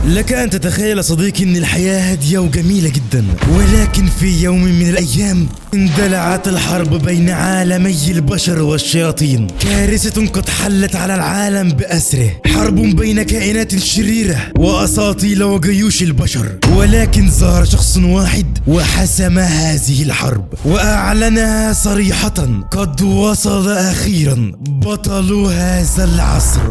لك أن تتخيل صديقي أن الحياة هادية وجميلة جدا، ولكن في يوم من الأيام اندلعت الحرب بين عالمي البشر والشياطين. كارثة قد حلت على العالم بأسره، حرب بين كائنات شريرة وأساطيل وجيوش البشر. ولكن ظهر شخص واحد وحسم هذه الحرب وأعلنها صريحة: قد وصل أخيرا بطل هذا العصر.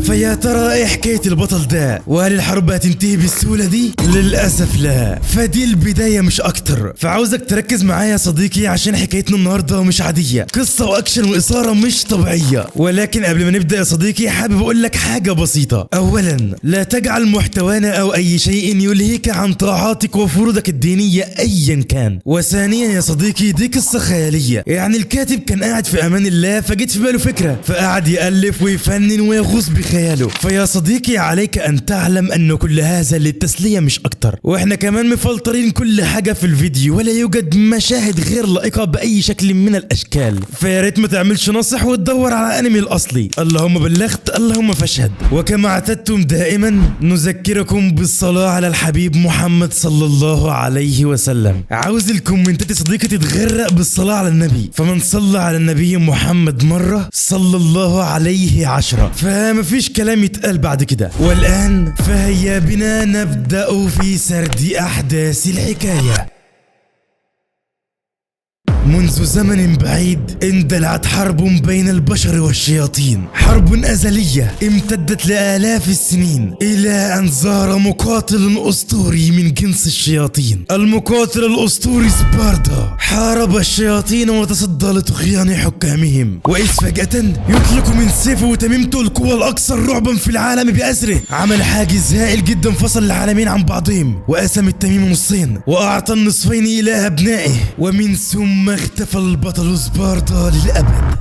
فيا ترى ايه حكاية البطل ده؟ وهل الحرب هتنتهي بالسهولة دي؟ للأسف لا، فدي البداية مش أكتر. فعاوزك تركز معايا يا صديقي عشان حكايتنا النهاردة مش عادية، قصة وأكشن وإثارة مش طبيعية. ولكن قبل ما نبدأ يا صديقي حابب أقول لك حاجة بسيطة. أولا، لا تجعل محتوانا أو أي شيء يلهيك عن طاعاتك وفروضك الدينية أيا كان. وثانيا يا صديقي، دي قصة خيالية، يعني الكاتب كان قاعد في أمان الله فجت في باله فكرة فقعد يألف ويفنن ويغوص بخياله. فيا صديقي عليك أن تعلم أن كل هذا للتسلية مش أكتر، وإحنا كمان مفلترين كل حاجة في الفيديو ولا يوجد مشاهد غير لائقة بأي شكل من الأشكال. فيا ريت ما تعملش نصح وتدور على أنمي الأصلي. اللهم بلغت اللهم فاشهد. وكما اعتدتم دائما نذكركم بالصلاة على الحبيب محمد صلى الله عليه وسلم. عاوز الكومنتات يا صديقي تتغرق بالصلاة على النبي، فمن صلى على النبي محمد مرة صلى الله عليه 10، فما فيش كلام يتقال بعد كده. والآن فهيا بنا نبدأ في سرد أحداث الحكاية. منذ زمن بعيد اندلعت حرب بين البشر والشياطين، حرب أزلية امتدت لآلاف السنين، إلى أن ظهر مقاتل أسطوري من جنس الشياطين، المقاتل الأسطوري سباردا. حارب الشياطين وتصدى لطغيان حكامهم، وإذ فجأة يطلق من سيفه وتميمته القوة الأكثر رعبا في العالم بأسره. عمل حاجز هائل جدا فصل العالمين عن بعضهم، وقسم التميمة نصين وأعطى النصفين إلى أبنائه، ومن ثم اختفى البطل سباردا للأبد.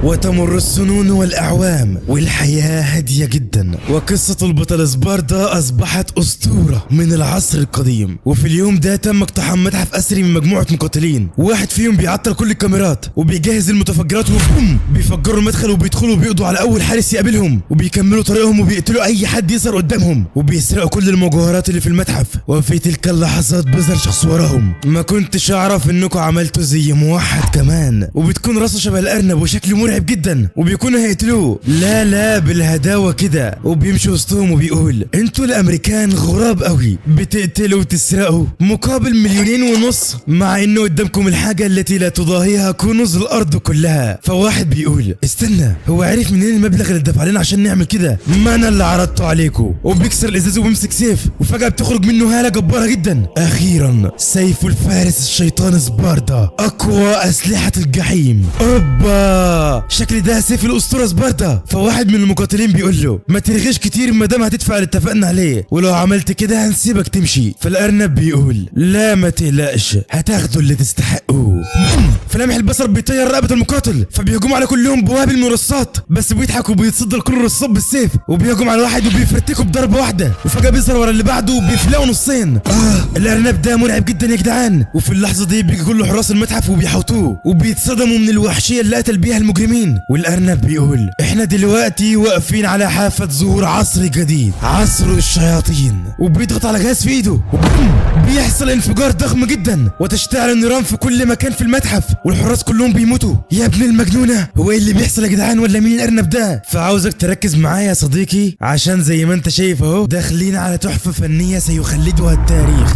وتمر السنون والأعوام والحياة هادية جدا، وقصة البطل سباردا أصبحت أسطورة من العصر القديم. وفي اليوم ده تم اقتحام متحف أثري من مجموعة مقاتلين، واحد فيهم بيعطل كل الكاميرات وبيجهز المتفجرات، وبوم بيفجروا المدخل وبيدخلوا وبيقضوا على أول حارس يقابلهم، وبيكملوا طريقهم وبيقتلوا أي حد يظهر قدامهم، وبيسرقوا كل المجوهرات اللي في المتحف. وفي تلك اللحظات بيظهر شخص وراهم: ما كنتش أعرف إنكم عملتوا زي موحد كمان. وبتكون راسه شبه الأرنب وشكله مرعب جدا، وبيكونوا هيقتلوه. لا لا بالهداوه كده، وبيمشي وسطهم وبيقول: انتوا الامريكان غراب قوي، بتقتلوا وتسرقوا مقابل 2.5 مليون، مع انه قدامكم الحاجة التي لا تضاهيها كنوز الارض كلها. فواحد بيقول: استنى، هو عرف منين المبلغ اللي دفع لنا عشان نعمل كده؟ ما انا اللي عرضته عليكم. وبيكسر الازاز وبيمسك سيف، وفجاة بتخرج منه هاله جبارة جدا. اخيرا سيف الفارس الشيطان سباردا، اقوى اسلحة الجحيم. اوبا، شكل ده سيف الاسطورة سباردا. فواحد من المقاتلين بيقول له: ما ترغيش كتير ما دام هتدفع اللي اتفقنا عليه، ولو عملت كده هنسيبك تمشي. فالارنب بيقول: لا ما تقلقش، هتاخدوا اللي تستحقوه. في لمح البصر بيطير رقبة المقاتل، فبيهجموا على كلهم بوابل من الرصاص، بس بيضحك وبيتصدر كل الرصاص بالسيف، وبيهجم على واحد وبيفرتكه بضربه واحدة، وفجاة بيظهر ورا اللي بعده وبيفلقوا نصين. الارنب ده مرعب جدا يا جدعان. وفي اللحظة دي بيجي كل حراس المتحف وبيحوطوه، وبيتصدموا من الوحشية اللي قتل بيها المجرمين. والارنب بيقول: احنا دلوقتي واقفين على حافة ظهور عصر جديد، عصر الشياطين. وبيضغط على جهاز في ايده، وبوم بيحصل انفجار ضخم جدا، وتشتعل النيران في كل مكان في المتحف، والحراس كلهم بيموتوا. يا ابن المجنونة، هو ايه اللي بيحصل يا جدعان؟ ولا مين الارنب ده؟ فعاوزك تركز معايا يا صديقي، عشان زي ما انت شايف اهو داخلين على تحفة فنية سيخلدها التاريخ.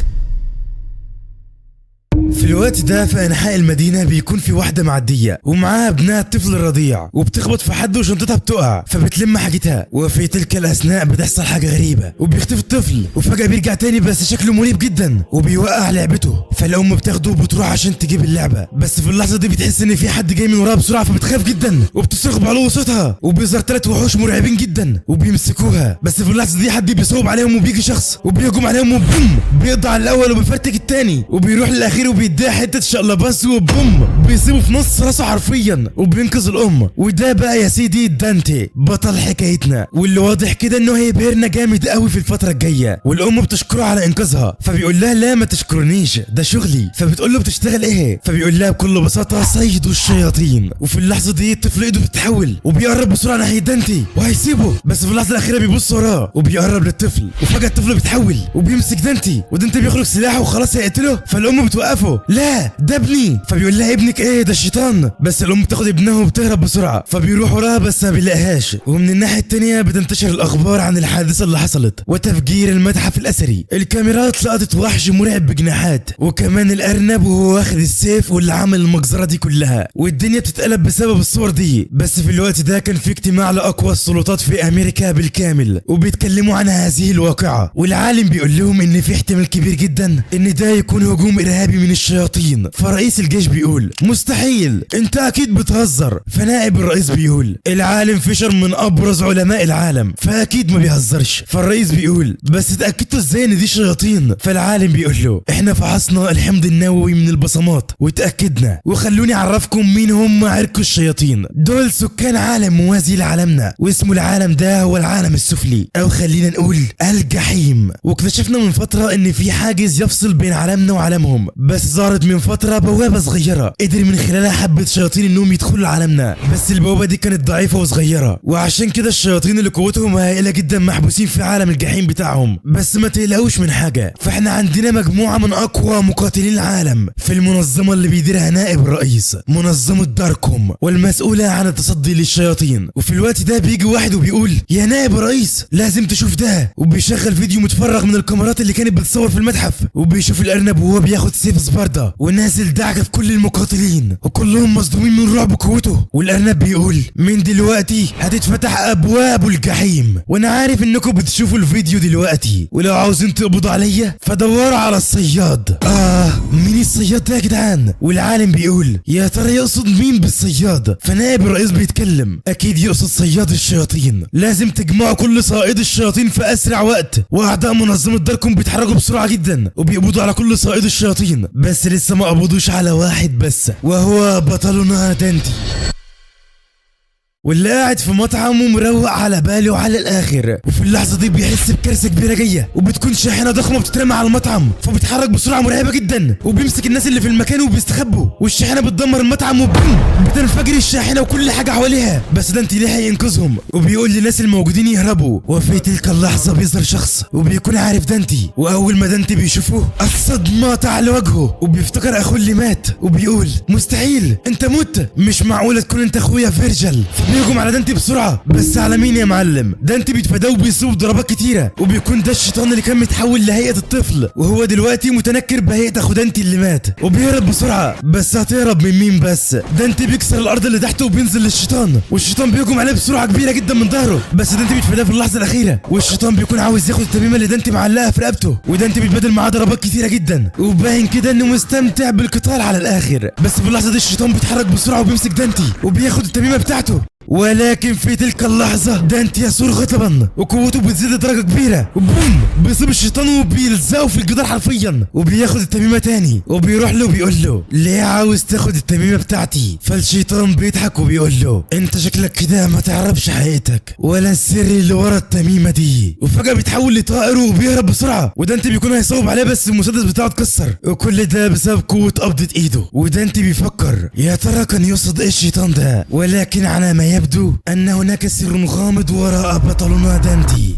في الوقت ده في انحاء المدينة بيكون في واحدة معدية ومعاها ابنها الطفل الرضيع، وبتخبط في حد وشنطتها بتقع، فبتلم حاجتها. وفي تلك الاثناء بتحصل حاجة غريبة، وبيختفي الطفل، وفجاة بيرجع تاني بس شكله مريب جدا، وبيوقع لعبته. فالام بتاخده وبتروح عشان تجيب اللعبة، بس في اللحظة دي بتحس ان في حد جاي من وراها بسرعة، فبتخاف جدا وبتصرخ بعلو صوتها، وبيظهر 3 وحوش مرعبين جدا وبيمسكوها. بس في اللحظة دي حد بيصوب عليهم، وبيجي شخص وبيهجم عليهم، وبوم بيقضي على الاول وبيفرتك التاني، وبيروح للاخير وبيديله وبيديها حتة شقلباز وبوم بيسيبه في نص راسه حرفيا وبينقذ الام. وده بقى يا سيدي دانتي بطل حكايتنا، واللي واضح كده انه هيبهرنا جامد قوي في الفترة الجاية. والام بتشكره على انقاذها، فبيقول لها لا ما تشكرنيش ده شغلي. فبتقول له بتشتغل ايه؟ فبيقول لها بكل بساطة صيد الشياطين. وفي اللحظة دي الطفل ايده بتتحول وبيقرب بسرعة ناحية دانتي وهيسيبه، بس في اللحظة الاخيرة بيبص وراه وبيقرب للطفل، وفجاة الطفل بيتحول وبيمسك دانتي، ودانتي بيخرج سلاحه وخلاص هيقتله. فالام بتوقفه، لا ده ابني. فبيقول لها ابنك ايه ده الشيطان. بس الام بتاخد ابنها وبتهرب بسرعة، فبيروح وراها بس ما بيلاقيهاش. ومن الناحية الثانية بتنتشر الاخبار عن الحادثة اللي حصلت وتفجير المتحف الاثري. الكاميرات لقطت وحش مرعب بجناحات، وكمان الارنب وهو واخد السيف واللي عمل المجزرة دي كلها، والدنيا بتتقلب بسبب الصور دي. بس في الوقت ده كان في اجتماع لاقوى السلطات في امريكا بالكامل، وبيتكلموا عن هذه الواقعة، والعالم بيقول لهم ان في احتمال كبير جدا ان ده يكون هجوم ارهابي من الشياطين. فرئيس الجيش بيقول مستحيل، انت اكيد بتهزر. فنائب الرئيس بيقول العالم فيشر من ابرز علماء العالم فاكيد ما بيهزرش. فالرئيس بيقول بس اتاكدتوا ازاي ان دي شياطين؟ فالعالم بيقول له احنا فحصنا الحمض النووي من البصمات وتاكدنا، وخلوني اعرفكم مين هم عرق الشياطين. دول سكان عالم موازي لعالمنا، واسمه العالم ده هو العالم السفلي، او خلينا نقول الجحيم. واكتشفنا من فترة ان في حاجز يفصل بين عالمنا وعالمهم، بس ظهرت من فترة بوابه صغيرة قدر من خلالها حبه شياطين انهم يدخلوا لعالمنا، بس البوابة دي كانت ضعيفة وصغيره، وعشان كده الشياطين اللي قوتهم هائلة جدا محبوسين في عالم الجحيم بتاعهم. بس ما تقلقوش من حاجة، فاحنا عندنا مجموعة من اقوى مقاتلين العالم في المنظمة اللي بيديرها نائب الرئيس، منظمة داركوم، والمسؤوله عن التصدي للشياطين. وفي الوقت ده بيجي واحد وبيقول يا نائب الرئيس لازم تشوف ده، وبيشغل فيديو متفرغ من الكاميرات اللي كانت بتصور في المتحف، وبيشوف الارنب وهو بياخد سيف سباردا ونازل دعكه في كل المقاتلين، وكلهم مصدومين من رعب قوته. والارنب بيقول من دلوقتي هتتفتح ابواب الجحيم، وانا عارف انكم بتشوفوا الفيديو دلوقتي، ولو عاوزين تقبضوا عليا فدوروا على الصياد. مين الصياد ده يا جدعان؟ والعالم بيقول يا ترى يقصد مين بالصياد؟ فنائب الرئيس بيتكلم اكيد يقصد صياد الشياطين، لازم تجمعوا كل صائد الشياطين في اسرع وقت. واعداء منظمة داركم بيتحركوا بسرعة جدا وبيقبضوا على كل صائد الشياطين، بس لسه ما قبضوش على واحد بس، وهو بطلنا دانتي، واللي قاعد في مطعم ومروق على باله على الاخر. وفي اللحظة دي بيحس بكارثه كبيرة جاية، وبتكون شاحنة ضخمة بتترمى على المطعم، فبيتحرك بسرعة مرعبة جدا وبيمسك الناس اللي في المكان وبيستخبوا، والشاحنه بتدمر المطعم وبوم بتنفجر الشاحنة وكل حاجة حواليها. بس دانتي لحق ينقذهم وبيقول للناس الموجودين يهربوا. وفي تلك اللحظة بيظهر شخص وبيكون عارف دانتي، واول ما دانتي بيشوفه الصدمة على وجهه، وبيفتكر اخوه اللي مات وبيقول مستحيل انت مت، مش معقولة تكون انت اخويا فيرجل. بيهجم على دانتي بسرعة، بس على مين يا معلم؟ دانتي بيتفاداه وبيصيبه بضربات كتيرة، وبيكون ده الشيطان اللي كان متحول لهيئة الطفل، وهو دلوقتي متنكر بهيئة اخو دانتي اللي مات، وبيهرب بسرعة. بس هتهرب من مين بس؟ دانتي بيكسر الارض اللي تحته وبينزل للشيطان، والشيطان بيهجم عليه بسرعة كبيرة جدا من ظهره، بس دانتي بيتفاداه في اللحظة الاخيرة، والشيطان بيكون عاوز ياخد التميمه اللي دانتي معلقها في رقبته، ودانتي بيتبادل معاه ضربات كتيرة جدا، وباين كده انه مستمتع بالقتال على الاخر. بس في اللحظة دي الشيطان بيتحرك بسرعة وبيمسك دانتي وبياخد التميمه بتاعته، ولكن في تلك اللحظة دانتي يثور غضبا وقوته بتزيد لدرجة كبيرة، وبوم بيصيب الشيطان وبيلزقه في الجدار حرفيا، وبياخد التميمة تاني وبيروح له وبيقول له ليه عاوز تاخد التميمة بتاعتي؟ فالشيطان بيضحك وبيقول له انت شكلك كده ما تعرفش حقيقتك ولا السر اللي ورا التميمة دي. وفجأة بيتحول لطائر وبيهرب بسرعة، ودانتي بيكون هيصوب عليه بس المسدس بتاعه اتكسر، وكل ده بسبب قوة قبضة ايده. ودانتي بيفكر يا ترى كان يقصد ايه الشيطان ده، ولكن على ما يبدو أن هناك سر غامض وراء بطلنا دانتي.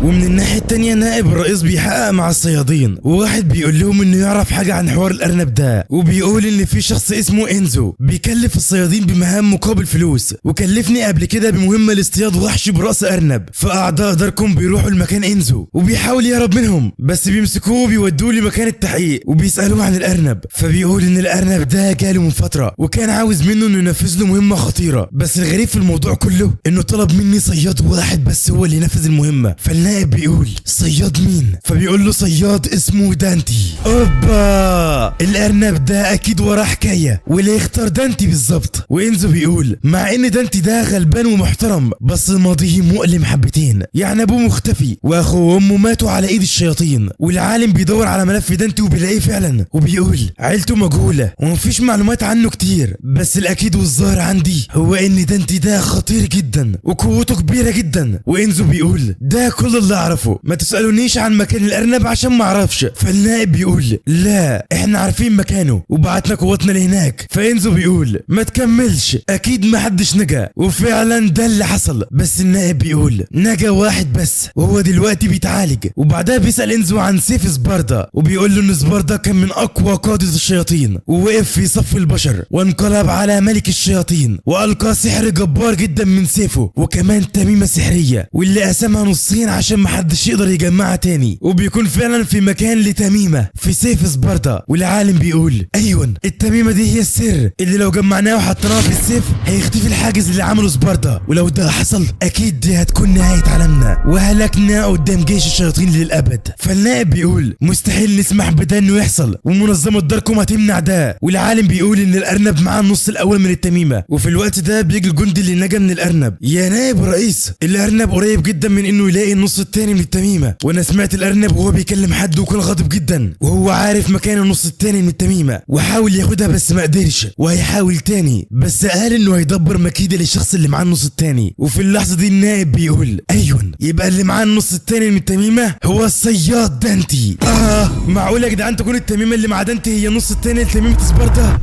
ومن الناحية التانية نائب الرئيس بيحقق مع الصيادين، وواحد بيقول لهم انه يعرف حاجة عن حوار الارنب ده، وبيقول ان في شخص اسمه انزو بيكلف الصيادين بمهام مقابل فلوس، وكلفني قبل كده بمهمة لاصطياد وحش برأس ارنب. فاعضاء داركم بيروحوا لمكان انزو وبيحاول يهرب منهم، بس بيمسكوه وبيودوه لمكان التحقيق وبيسألوه عن الارنب، فبيقول ان الارنب ده جاله من فترة وكان عاوز منه انه ينفذ له مهمة خطيرة، بس الغريب في الموضوع كله انه طلب مني صياد واحد بس هو اللي ينفذ المهمة. فالنائب بيقول صياد مين؟ فبيقول له صياد اسمه دانتي. اوبا، الارنب ده اكيد وراه حكاية، وليه اختار دانتي بالظبط؟ وانزو بيقول مع ان دانتي ده غلبان ومحترم بس ماضيه مؤلم حبتين، يعني ابوه مختفي واخوه وامه ماتوا على ايد الشياطين. والعالم بيدور على ملف دانتي وبيلاقيه فعلا، وبيقول عيلته مجهولة ومفيش معلومات عنه كتير، بس الاكيد والظاهر عندي هو ان دانتي ده خطير جدا وقوته كبيرة جدا. وانزو بيقول ده كل اللي اعرفه، ما تسالونيش عن مكان الارنب عشان ما اعرفش. فالنائب بيقول لا احنا عارفين مكانه وبعتنا قوتنا لهناك. فانزو بيقول ما تكملش، اكيد ما حدش نجا، وفعلا ده اللي حصل. بس النائب بيقول نجا واحد بس وهو دلوقتي بيتعالج. وبعدها بيسال انزو عن سيف سباردا، وبيقول له ان سباردا كان من اقوى قادة الشياطين ووقف في صف البشر وانقلب على ملك الشياطين والقى سحر جبار جدا من سيفه، وكمان تميمه سحريه واللي قسمها نصين عشان محدش يقدر يجمعها تاني. وبيكون فعلا في مكان لتميمه في سيف سباردا. والعالم بيقول ايوه التميمه دي هي السر اللي لو جمعناها وحطيناها في السيف هيختفي الحاجز اللي عمله سباردا، ولو ده حصل اكيد دي هتكون نهاية عالمنا وهلكنا قدام جيش الشياطين للابد. فالنائب بيقول مستحيل نسمح بده انه يحصل، ومنظمة داركم هتمنع ده. والعالم بيقول ان الارنب معاه النص الاول من التميمه. وفي الوقت ده بيجي الجندي اللي نجا من الارنب، يا نائب الرئيس الارنب قريب جدا من انه يلاقي النص الثاني من التميمه، وانا سمعت الارنب وهو بيكلم حد وكان غاضب جدا وهو عارف مكان النص الثاني من التميمه، وحاول ياخدها بس ما قدرش، وهيحاول تاني بس قال انه هيدبر مكيده للشخص اللي معاه النص الثاني. وفي اللحظة دي النائب بيقول ايوه يبقى اللي معاه النص الثاني من التميمه هو الصياد دانتي. معقول يا جدعان تكون التميمه اللي مع دانتي هي النص الثاني لتميمه سبارتا؟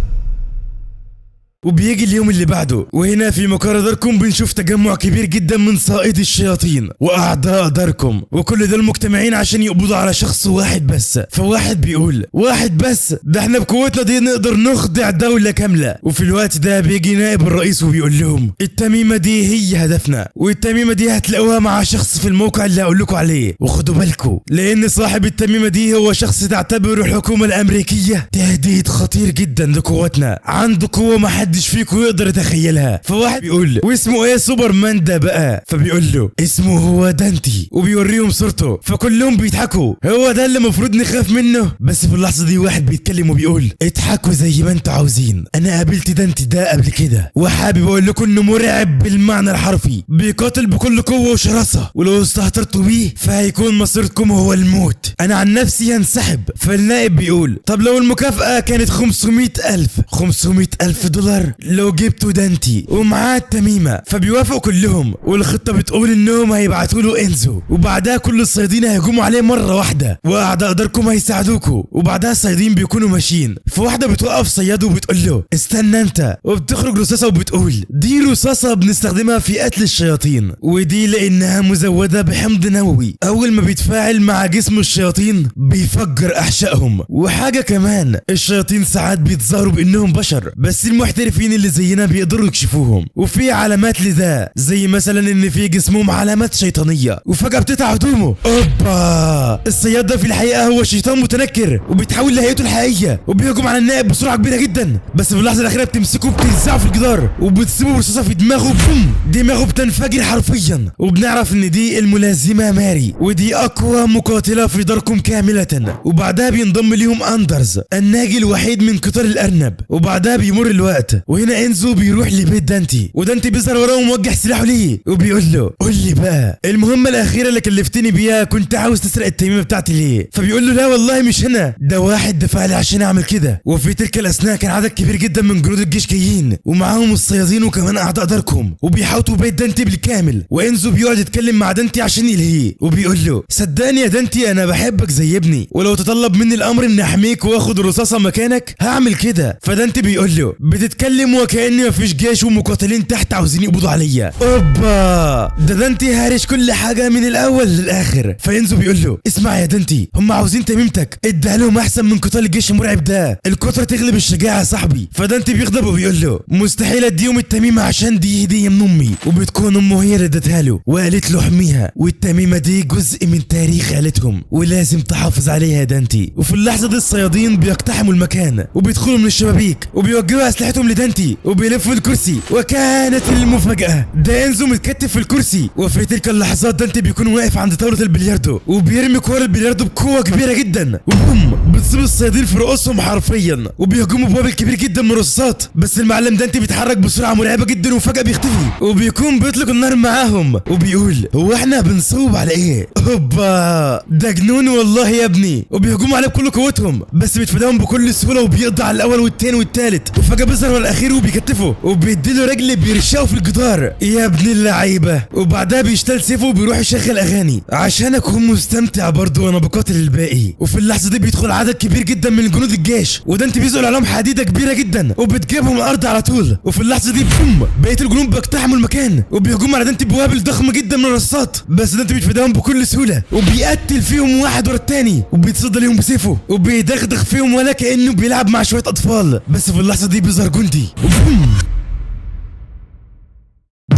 وبيجي اليوم اللي بعده، وهنا في مقر داركم بنشوف تجمع كبير جدا من صائدي الشياطين واعضاء داركم، وكل دول مجتمعين عشان يقبضوا على شخص واحد بس. فواحد بيقول واحد بس؟ ده احنا بقوتنا دي نقدر نخدع دولة كاملة. وفي الوقت ده بيجي نائب الرئيس وبيقول لهم التميمة دي هي هدفنا، والتميمة دي هتلاقوها مع شخص في الموقع اللي هقول لكم عليه، وخدوا بالكم لان صاحب التميمة دي هو شخص تعتبره الحكومة الامريكية تهديد خطير جدا لقوتنا، عنده قوة ما حد فيكم يقدر يتخيلها. فواحد بيقول واسمه ايه سوبرمان ده بقى؟ فبيقول له اسمه هو دانتي، وبيوريهم صورته، فكلهم بيضحكوا، هو ده اللي المفروض نخاف منه. بس في اللحظة دي واحد بيتكلم وبيقول اضحكوا زي ما انتوا عاوزين، انا قابلت دانتي ده قبل كده وحابب اقول لكم انه مرعب بالمعنى الحرفي، بيقاتل بكل قوة وشراسه، ولو استهترتوا بيه فهيكون مصيركم هو الموت، انا عن نفسي هنسحب. فالنائب بيقول طب لو المكافاة كانت 500,000 500,000 دولار لو جبتوا دانتي ومعاه التميمه؟ فبيوافقوا كلهم، والخطه بتقول انهم هيبعتوا له انزو، وبعدها كل الصيادين هيهجموا عليه مرة واحدة واعداء داركم هيساعدوكوا. وبعدها الصيادين بيكونوا ماشيين، فواحدة بتوقف صياد وبتقول له استنى انت، وبتخرج رصاصة وبتقول دي رصاصة بنستخدمها في قتل الشياطين، ودي لانها مزوده بحمض نووي اول ما بيتفاعل مع جسم الشياطين بيفجر احشائهم. وحاجه كمان، الشياطين ساعات بيتظاهروا بانهم بشر بس المحترفين اللي زينا بيقدروا يكشفوهم، وفي علامات لذا زي مثلا ان في جسمهم علامات شيطانية. وفجاة بتقطع هدومه، اوبا الصياد ده في الحقيقة هو شيطان متنكر وبيتحول لهيئته الحقيقية وبيهجم على النائب بسرعة كبيرة جدا، بس في اللحظة الاخيرة بتمسكه وبتلزعه في الجدار وبتسيبه برصاصه في دماغه، بوم دماغه بتنفجر حرفيا. وبنعرف ان دي الملازمة ماري، ودي اقوى مقاتله في داركم كاملة. وبعدها بينضم ليهم اندرز الناجي الوحيد من قطار الارنب. وبعدها بيمر الوقت، وهنا انزو بيروح لبيت دانتي، ودانتي بيظهر وراه وموجه سلاحه ليه وبيقول له قول لي بقى المهمة الاخيرة اللي كلفتني بيها كنت عاوز تسرق التميمه بتاعتي ليه؟ فبيقول له لا والله مش هنا، ده واحد دفع لي عشان اعمل كده. وفي تلك الاثناء كان عدد كبير جدا من جنود الجيش جايين ومعاهم الصيادين وكمان اعضاء داركم، وبيحاوطوا بيت دانتي بالكامل. وانزو بيقعد يتكلم مع دانتي عشان يلهيه وبيقول له صدقني يا دانتي انا بحبك زي ابني، ولو تطلب مني الامر اني احميك واخد رصاصة مكانك هعمل كده. فدانتي بيقول له بتتكلم وكأن مفيش جيش ومقاتلين تحت عاوزين يقبضوا عليا. اوبا ده دانتي هارش كل حاجة من الاول للاخر. فانزو بيقول له اسمع يا دانتي هم عاوزين تميمتك، اديها لهم احسن من قتال الجيش المرعب ده، الكتره تغلب الشجاعة يا صاحبي. فدانتي بيغضب وبيقول له مستحيل اديهم التميمه عشان دي هديه من امي، وبتكون امه هي اللي ادتها له وقالت له احميها، والتميمه دي جزء من تاريخ عيلتهم ولازم تحافظ عليها يا دانتي. وفي اللحظة دي الصيادين بيقتحموا المكان وبيدخلوا من الشبابيك وبيوجهوا اسلحتهم لدانتي. دانتي وبيلف الكرسي، وكانت المفاجاة ده انزو متكتف في الكرسي. وفي تلك اللحظات دانتي بيكون واقف عند طاولة البلياردو وبيرمي كور البلياردو بقوة كبيرة جدا، وبوم بتصيب الصيادين في رؤوسهم حرفيا، وبيهجموا بوابل كبير جدا من الرصاصات. بس المعلم دانتي بيتحرك بسرعة مرعبة جدا وفجاة بيختفي وبيكون بيطلق النار معاهم وبيقول هو احنا بنصوب على ايه؟ هوبا ده جنون والله يا ابني. وبيهجموا عليه بكل قوتهم بس بيتفاداهم بكل سهولة وبيقضي على الاول والثاني والثالث، وفجاة بيظهر هو الاخير وبيكتفه وبيديله رجل بيرشقه في الجدار. يا ابن اللعيبة. وبعدها بيشتغل سيفه وبيروح يشغل اغاني عشان اكون مستمتع برضه وانا بقاتل الباقي. وفي اللحظة دي بيدخل عدد كبير جدا من جنود الجيش، ودانتي بيزقل عليهم حديده كبيرة جدا وبتجيبهم الارض على طول. وفي اللحظة دي بوم بقية الجنود بيقتحموا المكان وبيهجموا على دانتي بوابل ضخم جدا من الرصاصات، بس دانتي بيتفاداهم بكل سهولة وبيقتل فيهم واحد ورا الثاني وبيتصدى ليهم بسيفه وبيدغدغ فيهم ولا كانه بيلعب مع شوية اطفال. بس في اللحظة دي بيظهر جندي وبوم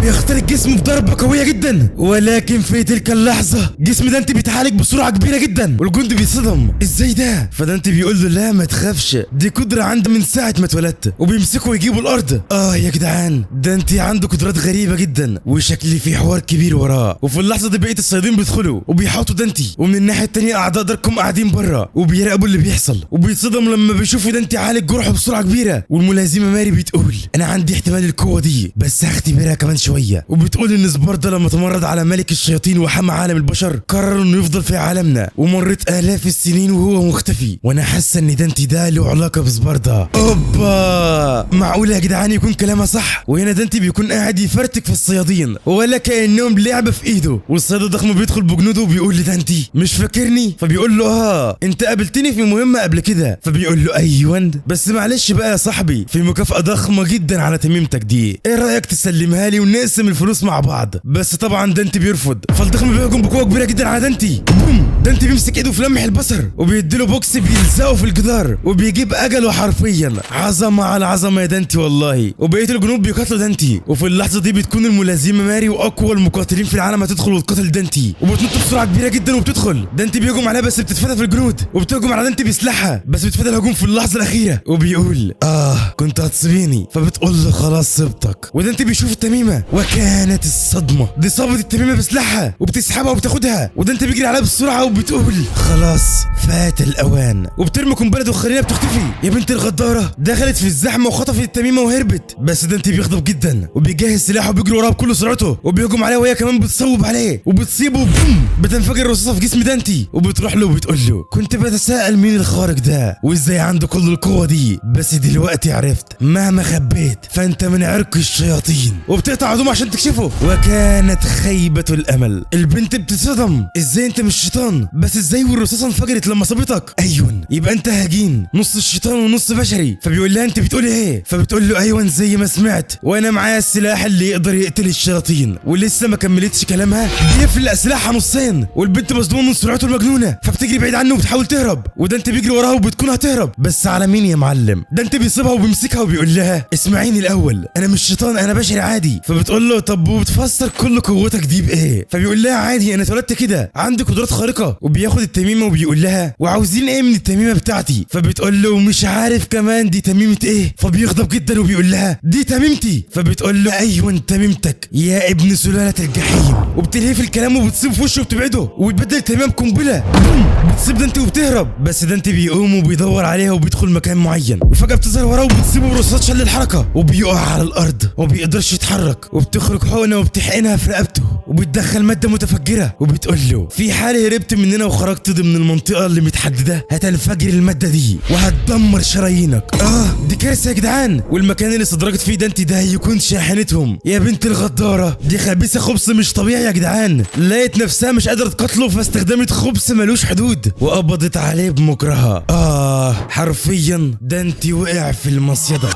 بيخترق جسمه بضربة قوية جدا، ولكن في تلك اللحظة جسم دانتي بيتعالج بسرعة كبيرة جدا والجندي بيتصدم ازاي ده؟ فدانتي بيقول له لا ما تخافش، دي قدرة عندي من ساعة ما اتولدت، وبيمسكه ويجيبوا الأرض. يا جدعان دانتي عنده قدرات غريبة جدا وشكل في حوار كبير وراه. وفي اللحظة دي بقية الصيادين بيدخلوا وبيحاطوا دانتي، ومن الناحية التانية أعداء داركم قاعدين بره وبيراقبوا اللي بيحصل، وبيتصدم لما بيشوفوا دانتي عالج جرحه بسرعة كبيرة. والملازمة ماري بتقول أنا عندي احتمال القوة دي بس هختبرها كمان شوية، وبتقول ان سباردا لما تمرد على ملك الشياطين وحمى عالم البشر قرر انه يفضل في عالمنا، ومرت الاف السنين وهو مختفي، وانا حاسه ان دانتي ده له علاقة بسباردا. اوبا معقولة يا جدعان يكون كلامها صح؟ وهنا دانتي بيكون قاعد يفرتك في الصيادين ولا كانهم لعبه في ايده، والصياد الضخم بيدخل بجنوده وبيقول لدانتي مش فاكرني؟ فبيقول له انت قابلتني في مهمة قبل كده. فبيقول له ايوه بس معلش بقى يا صاحبي، في مكافاة ضخمة جدا على تميمتك دي، ايه رايك تسلمها لي ونقسم الفلوس مع بعض؟ بس طبعا دانتي بيرفض، فالضخم بيهجم بقوة كبيرة جدا على دانتي. بوم دانتي بيمسك ايده في لمح البصر وبيديله بوكس بيلزقه في الجدار وبيجيب اجله حرفيا. عظمه على عظمه يا دانتي والله. وبقية الجنود بيقاتلوا دانتي، وفي اللحظة دي بتكون الملازمة ماري واقوى المقاتلين في العالم هتدخل وتقاتل دانتي، وبتنط بسرعة كبيرة جدا وبتدخل. دانتي بيهجم عليها بس بتتفادى في الجنود، وبتهجم على دانتي بسلاحها بس بتتفادى الهجوم في اللحظة الاخيرة، وبيقول كنت هتصيبيني. فبتقول له خلاص صبتك. ودانتي بيشوف التميمه وكانت الصدمة، دي صابت التميمه بسلاحها وبتسحبها وبتاخدها، ودانتي بيجري عليها بسرعة وبتقول خلاص فات الاوان، وبترمي قنبلة دخانيه بتختفي. يا بنت الغداره دخلت في الزحمة وخطفت التميمه وهربت. بس دانتي بيغضب جدا وبيجهز سلاحه وبيجري وراها بكل سرعته وبيهجم عليها، وهي كمان بتصوب عليه وبتصيبه، بوم بتنفجر الرصاصة في جسم دانتي. وبتروح له وبتقول له كنت بتساءل مين الخارق ده وازاي عنده كل القوة دي، بس دلوقتي عرفت مهما خبيت فانت من عرق الشياطين. وبتقطع عضومه عشان تكشفه، وكانت خيبه الامل. البنت بتتصدم ازاي انت مش شيطان، بس ازاي والرصاصه انفجرت لما صابتك؟ ايوه يبقى انت هجين نص الشيطان ونص بشري. فبيقول لها انت بتقولي ايه؟ فبتقول له ايوه زي ما سمعت، وانا معايا السلاح اللي يقدر يقتل الشياطين. ولسه ما كملتش كلامها بيفلق سلاحها نصين، والبنت مصدومة من سرعته المجنونة فبتجري بعيد عنه وبتحاول تهرب، ودانتي بيجري وراها وبتكون هتهرب، بس على مين يا معلم؟ دانتي بيصيبها وبيمسكها وبيقول لها اسمعيني الاول، انا مش شيطان انا بشري عادي. فبتقول له طب وبتفسر كل قوتك دي بايه؟ فبيقول لها عادي انا اتولدت كده عندي قدرات خارقة. وبياخد التميمه وبيقول لها وعاوزين ايه من التميمه بتاعتي؟ فبتقول له مش عارف كمان دي تميمه ايه. فبيغضب جدا وبيقول لها دي تميمتي. فبتقول له ايوه تميمتك يا ابن سلالة الجحيم، وبتلهي في الكلام وبتصيب في وشه وبتبعده وبتبدل التميمه بقنبله، بتصيب دانتي وبتهرب. بس دانتي بيقوم وبيدور عليها وبيدخل مكان معين، وفجاة بتظهر وراه وبتصيبه برصاص شل الحركة وبيقع على الارض وما بيقدرش يتحرك، وبتخرج حقنه وبتحقنها في رقبته وبتدخل مادة متفجره، وبتقول له في حال هربت مننا وخرجت ضمن المنطقة اللي متحدده هتنفجر المادة دي وهتدمر شرايينك. دي كارثة يا جدعان. والمكان اللي استدرجت فيه دانتي ده هيكون شاحنتهم. يا بنت الغداره دي خبيثة خبث مش طبيعي يا جدعان، لقيت نفسها مش قادرة تقاتله فاستخدمت خبث ملوش حدود وقبضت عليه بمكرها. حرفيا دانتي وقع في المصيده.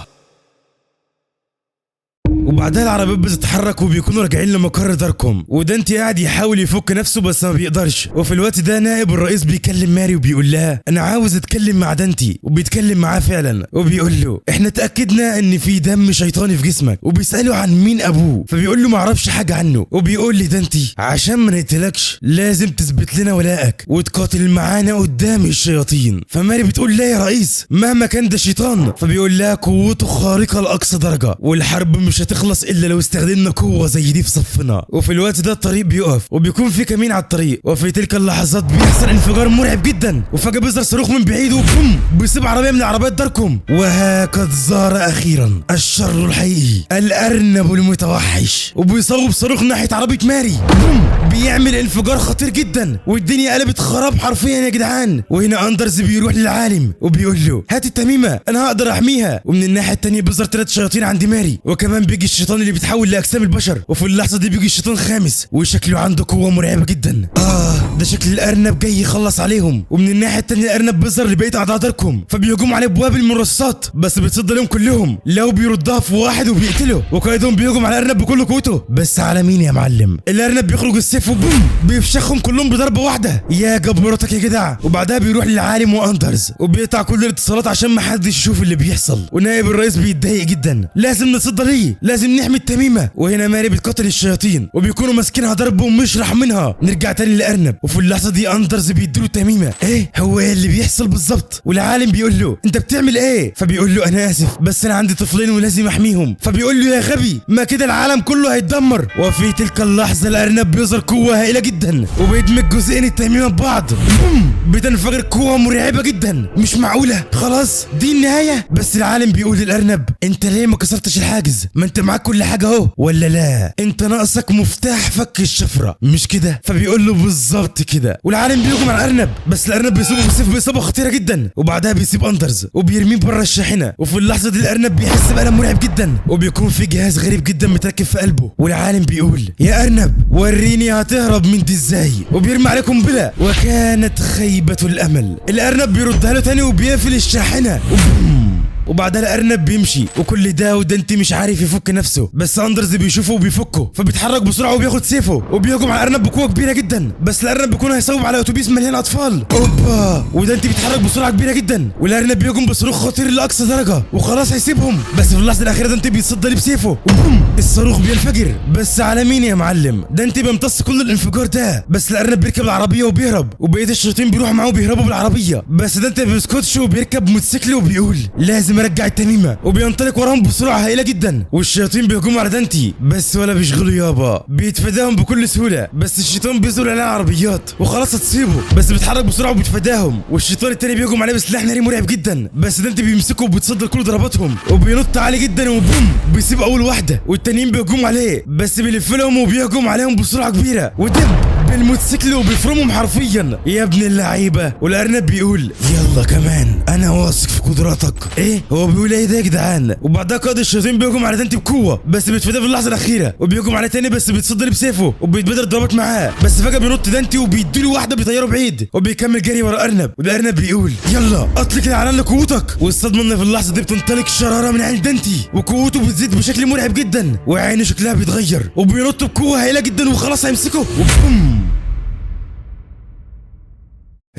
وبعد وبعدها العربيات بتتحرك وبيكونوا راجعين لمقر داركوم، ودانتي قاعد يحاول يفك نفسه بس ما بيقدرش. وفي الوقت ده نائب الرئيس بيكلم ماري وبيقول لها انا عاوز اتكلم مع دانتي، وبيتكلم معاه فعلا وبيقول له احنا اتاكدنا ان في دم شيطاني في جسمك، وبيساله عن مين ابوه فبيقول له ما اعرفش حاجة عنه. وبيقول لدانتي عشان ما نقتلكش لازم تثبت لنا ولائك وتقاتل معانا قدام الشياطين. فماري بتقول لا يا رئيس مهما كان ده شيطان، فبيقول لها قوته خارقة لاقصى درجه والحرب مش هتخلص الا لو استخدمنا قوة زي دي في صفنا. وفي الوقت ده الطريق بيقف وبيكون في كمين على الطريق، وفي تلك اللحظات بيحصل انفجار مرعب جدا، وفجاة بيظهر صاروخ من بعيد وبوم بيصيب عربية من عربيات داركوم. وهكذا ظهر اخيرا الشر الحقيقي الارنب المتوحش، وبيصوب صاروخ ناحية عربية ماري، بوم بيعمل انفجار خطير جدا والدنيا قلبت خراب حرفيا يا جدعان. وهنا اندرز بيروح للعالم وبيقول له هات التميمه انا هقدر احميها. ومن الناحية الثانية بيظهر 3 شياطين عند ماري، وكمان بيجي الشيطان اللي بيتحول لاجسام البشر. وفي اللحظة دي بيجي الشيطان خامس وشكله عنده قوة مرعبة جدا. ده شكل الارنب جاي يخلص عليهم. ومن الناحية الثانية الارنب بيظهر لبقية اعضاء داركوم، فبيهجموا عليه بوابل من الرصاصات بس بيتصدى لهم كلهم، لو بيردها في واحد وبيقتله. وقائدهم بيهجم على الارنب بكل قوته، بس على مين يا معلم؟ الارنب بيخرج السيف وبوم بيفشخهم كلهم بضربه واحدة، يا جبروتك يا جدع. وبعدها بيروح للعالم واندرز وبيقطع كل الاتصالات عشان ما حدش يشوف اللي بيحصل. ونائب الرئيس بيتضايق جدا، لازم نتصدى ليه، لازم نحمي التميمه. وهنا ماري بتقاتل الشياطين وبيكونوا ماسكينها ضرب ومش راحمينها. نرجع تاني للارنب، وفي اللحظة دي اندرز بيديله التميمه. ايه هو ايه اللي بيحصل بالظبط؟ والعالم بيقول له انت بتعمل ايه؟ فبيقول له انا اسف بس انا عندي طفلين ولازم احميهم. فبيقول له يا غبي ما كده العالم كله هيتدمر. وفي تلك اللحظة الارنب بيظهر قوة هائلة جدا وبيدمج جزئين التميمه ببعض، بوم بتنفجر قوة مرعبة جدا. مش معقولة خلاص دي النهاية. بس العالم بيقول للارنب انت ليه ما كسرتش الحاجز؟ ما انت معاك كل حاجة اهو، ولا لا انت ناقصك مفتاح فك الشفرة مش كده؟ فبيقول له بالظبط كده. والعالم بيهجم على الارنب بس الارنب بيصيبه بالسيف باصابة خطيرة جدا، وبعدها بيسيب اندرز وبيرميه بره الشاحنة. وفي اللحظة دي الارنب بيحس بالم مرعب جدا وبيكون في جهاز غريب جدا متركب في قلبه. والعالم بيقول يا ارنب وريني هتهرب من دي ازاي، وبيرمي عليه قنبلة. وكانت خيبه الامل، الارنب بيردها له تاني وبيقفل الشاحنة وبعدها الارنب بيمشي. وكل ده ودانتي مش عارف يفك نفسه، بس اندرز بيشوفه وبيفكه، فبيتحرك بسرعة وبياخد سيفه وبيهجم على الارنب بقوة كبيرة جدا، بس الارنب بيكون هيصوب على اتوبيس مليان اطفال. اوبا ودانتي بيتحرك بسرعة كبيرة جدا، والارنب بيهجم بصاروخ خطير لاقصى درجه وخلاص هيسيبهم، بس في اللحظة الاخيرة دانتي بيتصدى ليه بسيفه وبوم الصاروخ بينفجر. بس على مين يا معلم؟ دانتي بيمتص كل الانفجار ده، بس الارنب بيركب العربية وبيهرب، وبقية الشياطين بيروحوا معاه وبيهربوا بالعربية، بس دانتي ما بيسكتش وبيركب موتوسيكل وبيقول لازم ارجع التميمه، وبينطلق وراهم بسرعة هائلة جدا. والشياطين بيهجموا على دانتي بس ولا بيشغلوا يابا، بيتفاداهم بكل سهولة، بس الشيطان بيزور على العربيات وخلاص هتصيبه، بس بيتحرك بسرعة وبيتفاداهم. والشيطان التاني بيهجم عليه بسلاح ناري مرعب جدا، بس دانتي بيمسكه وبيتصدى كل ضرباتهم وبينط عالي جدا وبوم بيسيب اول واحدة، والتانيين بيهجموا عليه بس بيلف لهم وبيهجم عليهم بسرعة كبيرة ودب بالموتوسيكل وبيفرمهم حرفيا يا ابن اللعيبة. والارنب بيقول يلا كمان انا واثق في قدراتك. ايه هو بيقول ايه ده يا جدعان؟ وبعدها قائد الشياطين بيهجم على دانتي بقوة بس بيتفاداه في اللحظة الاخيرة، وبيهجم عليه تاني بس بيتصدى بسيفه وبيتبادل ضربات معاه، بس فجاة بينط دانتي وبيديله واحدة بيطيره بعيد وبيكمل جري ورا الارنب. والارنب بيقول يلا اطلق العنان لقوتك. والصدمه ان في اللحظة دي بتنطلق شراره من عين دانتي وقوته بتزيد بشكل مرعب جدا وعينه شكلها بيتغير وبينط بقوة هائلة جدا وخلاص هيمسكه وبوم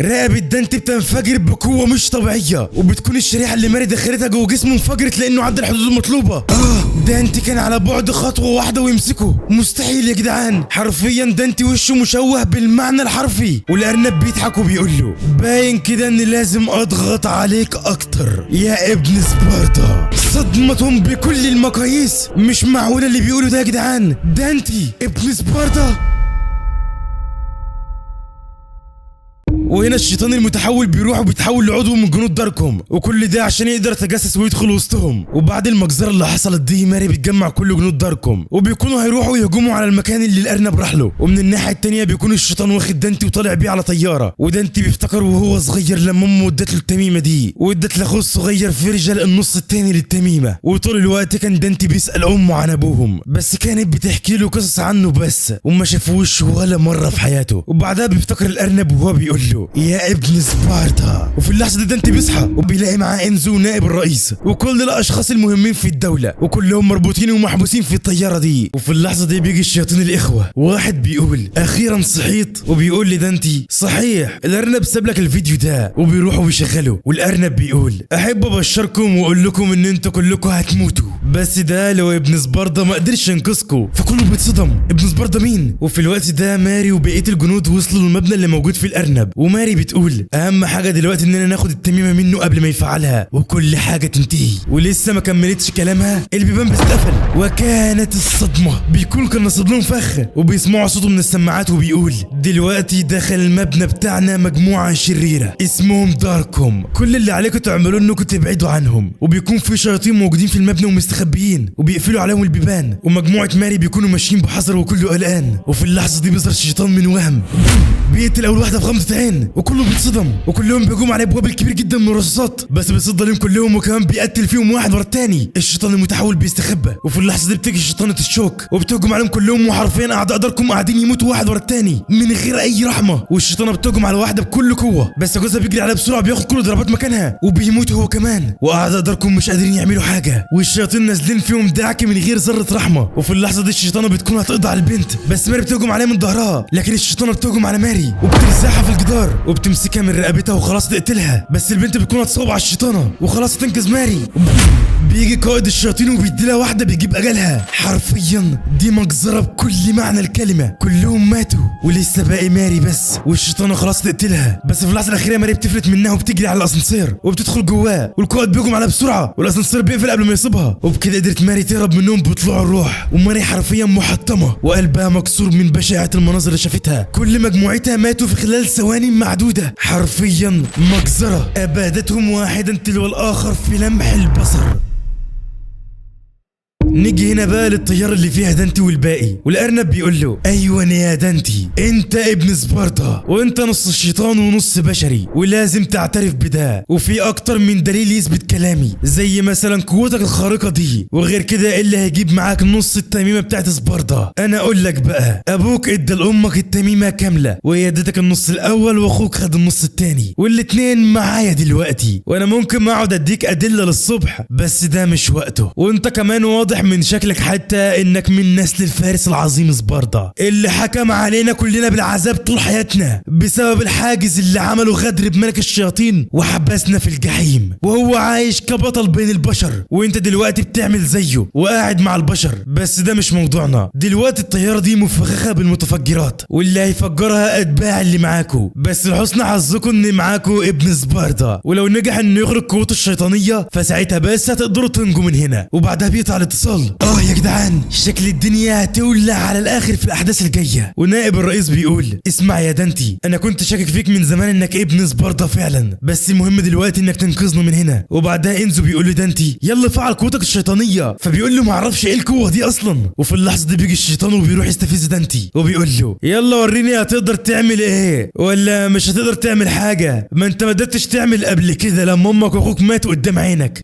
رقبة دانتي بتنفجر بقوة مش طبيعية، وبتكون الشريحة اللي ماري دخلتها جوه جسمه انفجرت لأنه عدى الحدود المطلوبة. دانتي كان على بعد خطوة واحدة ويمسكه، مستحيل يا جدعان، حرفيا دانتي وشه مشوه بالمعنى الحرفي. والأرنب بيضحك وبيقول له باين كده إن لازم أضغط عليك أكتر يا ابن سبارتا. صدمتهم بكل المقاييس، مش معقولة اللي بيقوله ده يا جدعان، دانتي ابن سبارتا. وهنا الشيطان المتحول بيروح وبيتحول لعضو من جنود داركوم، وكل ده عشان يقدر يتجسس ويدخل وسطهم. وبعد المجزرة اللي حصلت دي ماري بتجمع كل جنود داركوم وبيكونوا هيروحوا يهجموا على المكان اللي الارنب راح له. ومن الناحية الثانية بيكون الشيطان واخد دانتي وطالع بيه على طيارة، ودانتي بيفتكر وهو صغير لما امه ادت له التميمه دي وادت لاخوه الصغير فيرجل النص الثاني للتميمه. وطول الوقت كان دانتي بيسال امه عن ابوهم، بس كانت بتحكي له قصص عنه بس وما شافوش ولا مرة في حياته. وبعدها بيفتكر الارنب وهو بيقول له له يا ابن سبارتا. وفي اللحظة دي دانتي بيصحى وبيلاقي معاه انزو نائب الرئيس وكل الاشخاص المهمين في الدولة، وكلهم مربوطين ومحبوسين في الطيارة دي. وفي اللحظة دي بيجي الشياطين الاخوة، واحد بيقول اخيرا صحيت، وبيقول لدانتي صحيح الارنب ساب لك الفيديو ده، وبيروحوا بيشغلوا. والارنب بيقول احب ابشركم واقول لكم ان انتوا كلكم هتموتوا، بس ده لو ابن سباردا ما قدرش ينقذكم. فكله بيتصدم، ابن سباردا مين؟ وفي الوقت ده ماري وبقية الجنود وصلوا للمبنى اللي موجود فيه الارنب، وماري بتقول اهم حاجة دلوقتي اننا ناخد التميمه منه قبل ما يفعلها وكل حاجة تنتهي. ولسه ما كملتش كلامها البيبان بتتقفل، وكانت الصدمة بيكون كان نصب لهم فخ، وبيسمعوا صوته من السماعات وبيقول دلوقتي دخل المبنى بتاعنا مجموعة شريرة اسمهم داركوم، كل اللي عليكم تعملوه انكم تبعدوا عنهم. وبيكون في شياطين موجودين في المبنى ومستخبيين وبيقفلوا عليهم البيبان، ومجموعة ماري بيكونوا ماشيين بحذر وكله قلقان. وفي اللحظة دي بيظهر الشيطان من وهم، بيقتل اول واحدة في غمضه عين، وكله بيتصدم وكلهم بيهجموا عليه بوابل كبير جدا من الرصاصات، بس بيصد لهم كلهم وكمان بيقتل فيهم واحد ورا الثاني. الشيطان المتحول بيستخبى، وفي اللحظة دي بتيجي شيطانه الشوك وبتهجم عليهم كلهم، وحرفيا اعداء داركم قاعدين يموتوا واحد ورا الثاني من غير اي رحمه. والشيطانه بتهجم على واحدة بكل قوة، بس جوزها بيجري عليها بسرعة بياخد كل ضربات مكانها وبيموت هو كمان. واعداء داركم مش قادرين يعملوا حاجة، والشياطين نازلين فيهم دعك من غير ذره رحمه. وفي اللحظة دي الشيطانه بتكون هتقضي على البنت، بس ماري بتهجم عليها من ظهرها، لكن الشيطانه بتهجم على ماري وبترزعها في الجدار وبتمسكها من رقبتها وخلاص تقتلها، بس البنت بتكون هتصوب على الشيطانه وخلاص تنقذ ماري. بيجي قائد الشياطين وبيدي لها واحدة بيجيب اجلها. حرفيا دي مجزرة بكل معنى الكلمة، كلهم ماتوا ولسه باقي ماري بس، والشيطانه خلاص تقتلها. بس في اللحظة الاخيرة ماري بتفلت منها وبتجري على الاسانسير وبتدخل جواه، والقائد بيهجم عليها بسرعة والاسانسير بيقفل قبل ما يصيبها، وبكده قدرت ماري تهرب منهم بطلوع الروح. وماري حرفيا محطمه وقلبها مكسور من بشاعه المناظر اللي شافتها، كل مجموعتها ماتوا في خلال ثواني معدودة. حرفيا مجزرة ابادتهم واحدا تلو الاخر في لمح البصر. نيجي هنا بقى للطياره اللي فيها دانتي والباقي، والارنب بيقول له ايوه يا دانتي انت ابن سبارتا وانت نص الشيطان ونص بشري ولازم تعترف بده، وفي اكتر من دليل يثبت كلامي زي مثلا قوتك الخارقة دي، وغير كده اللي هيجيب معاك نص التميمه بتاعت سبارتا. انا اقول لك بقى ابوك ادى لامك التميمه كاملة وهي ادتك النص الاول واخوك خد النص الثاني، والاتنين معايا دلوقتي، وانا ممكن اقعد اديك ادلة للصبح بس ده مش وقته. وانت كمان واضح من شكلك حتى انك من نسل الفارس العظيم سبارتا اللي حكم علينا كلنا بالعذاب طول حياتنا بسبب الحاجز اللي عمله غدر بملك الشياطين وحبسنا في الجحيم، وهو عايش كبطل بين البشر وانت دلوقتي بتعمل زيه وقاعد مع البشر. بس ده مش موضوعنا دلوقتي. الطيارة دي مفخخة بالمتفجرات واللي هيفجرها اتباع اللي معاكو، بس لحسن حظكم ان معاكو ابن سبارتا، ولو نجح انه يخرج قوته الشيطانية فساعتها بس هتقدروا تنجوا من هنا. وبعدها بيقطع الاتصال. يا جدعان شكل الدنيا هتولع على الاخر في الاحداث الجاية. ونائب الرئيس بيقول اسمع يا دانتي انا كنت شاكك فيك من زمان انك ابن سبارتا فعلا، بس المهم دلوقتي انك تنقذنا من هنا. وبعدها انزو بيقول لدانتي يلا فعل قوتك الشيطانية، فبيقول له ما اعرفش ايه القوة دي اصلا. وفي اللحظة دي بيجي الشيطان وبيروح يستفز دانتي وبيقول له يلا وريني هتقدر تعمل ايه ولا مش هتقدر تعمل حاجة، ما انت ما قدرتش تعمل قبل كده لما امك واخوك ماتوا قدام عينك.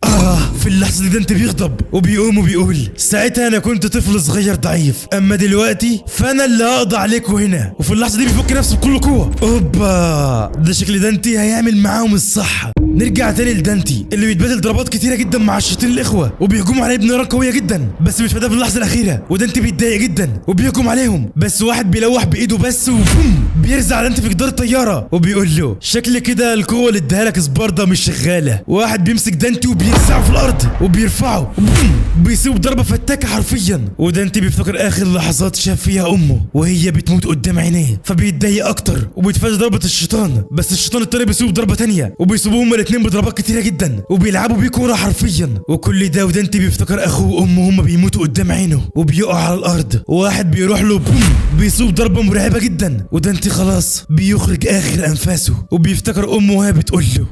في اللحظة دي دانتي بيغضب وبيقوم وبيقول ساعتها انا كنت طفل صغير ضعيف، اما دلوقتي فانا اللي هقضي عليكم هنا. وفي اللحظة دي بيفك نفسه بكل قوة. اوبا ده شكل دانتي هيعمل معاهم الصح. نرجع تاني لدانتي اللي بيتبادل ضربات كتيرة جدا مع الشياطين الاخوة وبيهجموا عليه بنيران قوية جدا، بس بيتفادى في اللحظة الاخيرة ودانتي بيتضايق جدا وبيهجم عليهم، بس واحد بيلوح بايده بس وبوم بيرزع دانتي في جدار الطيارة وبيقول له شكل كده القوة اللي اداها لك سبارتا مش شغالة. واحد بيمسك دانتي وبيرزعه في الارض وبيرفعه وبوم بيسيبه بضربه فتاكة حرفيا. ودانتي بيفتكر اخر لحظات شاف فيها امه وهي بتموت قدام عينيه، فبيتضايق اكتر وبيتفادى ضربه الشيطان، بس الشيطان التاني بيسيبه بضربه تانية وبيسيبوهم الاثنين بضربات كتيرة جدا وبيلعبوا بيه كورة حرفيا. وكل ده ودانتي بيفتكر اخوه وامه هما بيموتوا قدام عينه وبيقعوا على الارض، وواحد بيروح له بوم بيصوب ضربه مرعبة جدا، ودانتي خلاص بيخرج اخر انفاسه وبيفتكر امه وهي بتقول له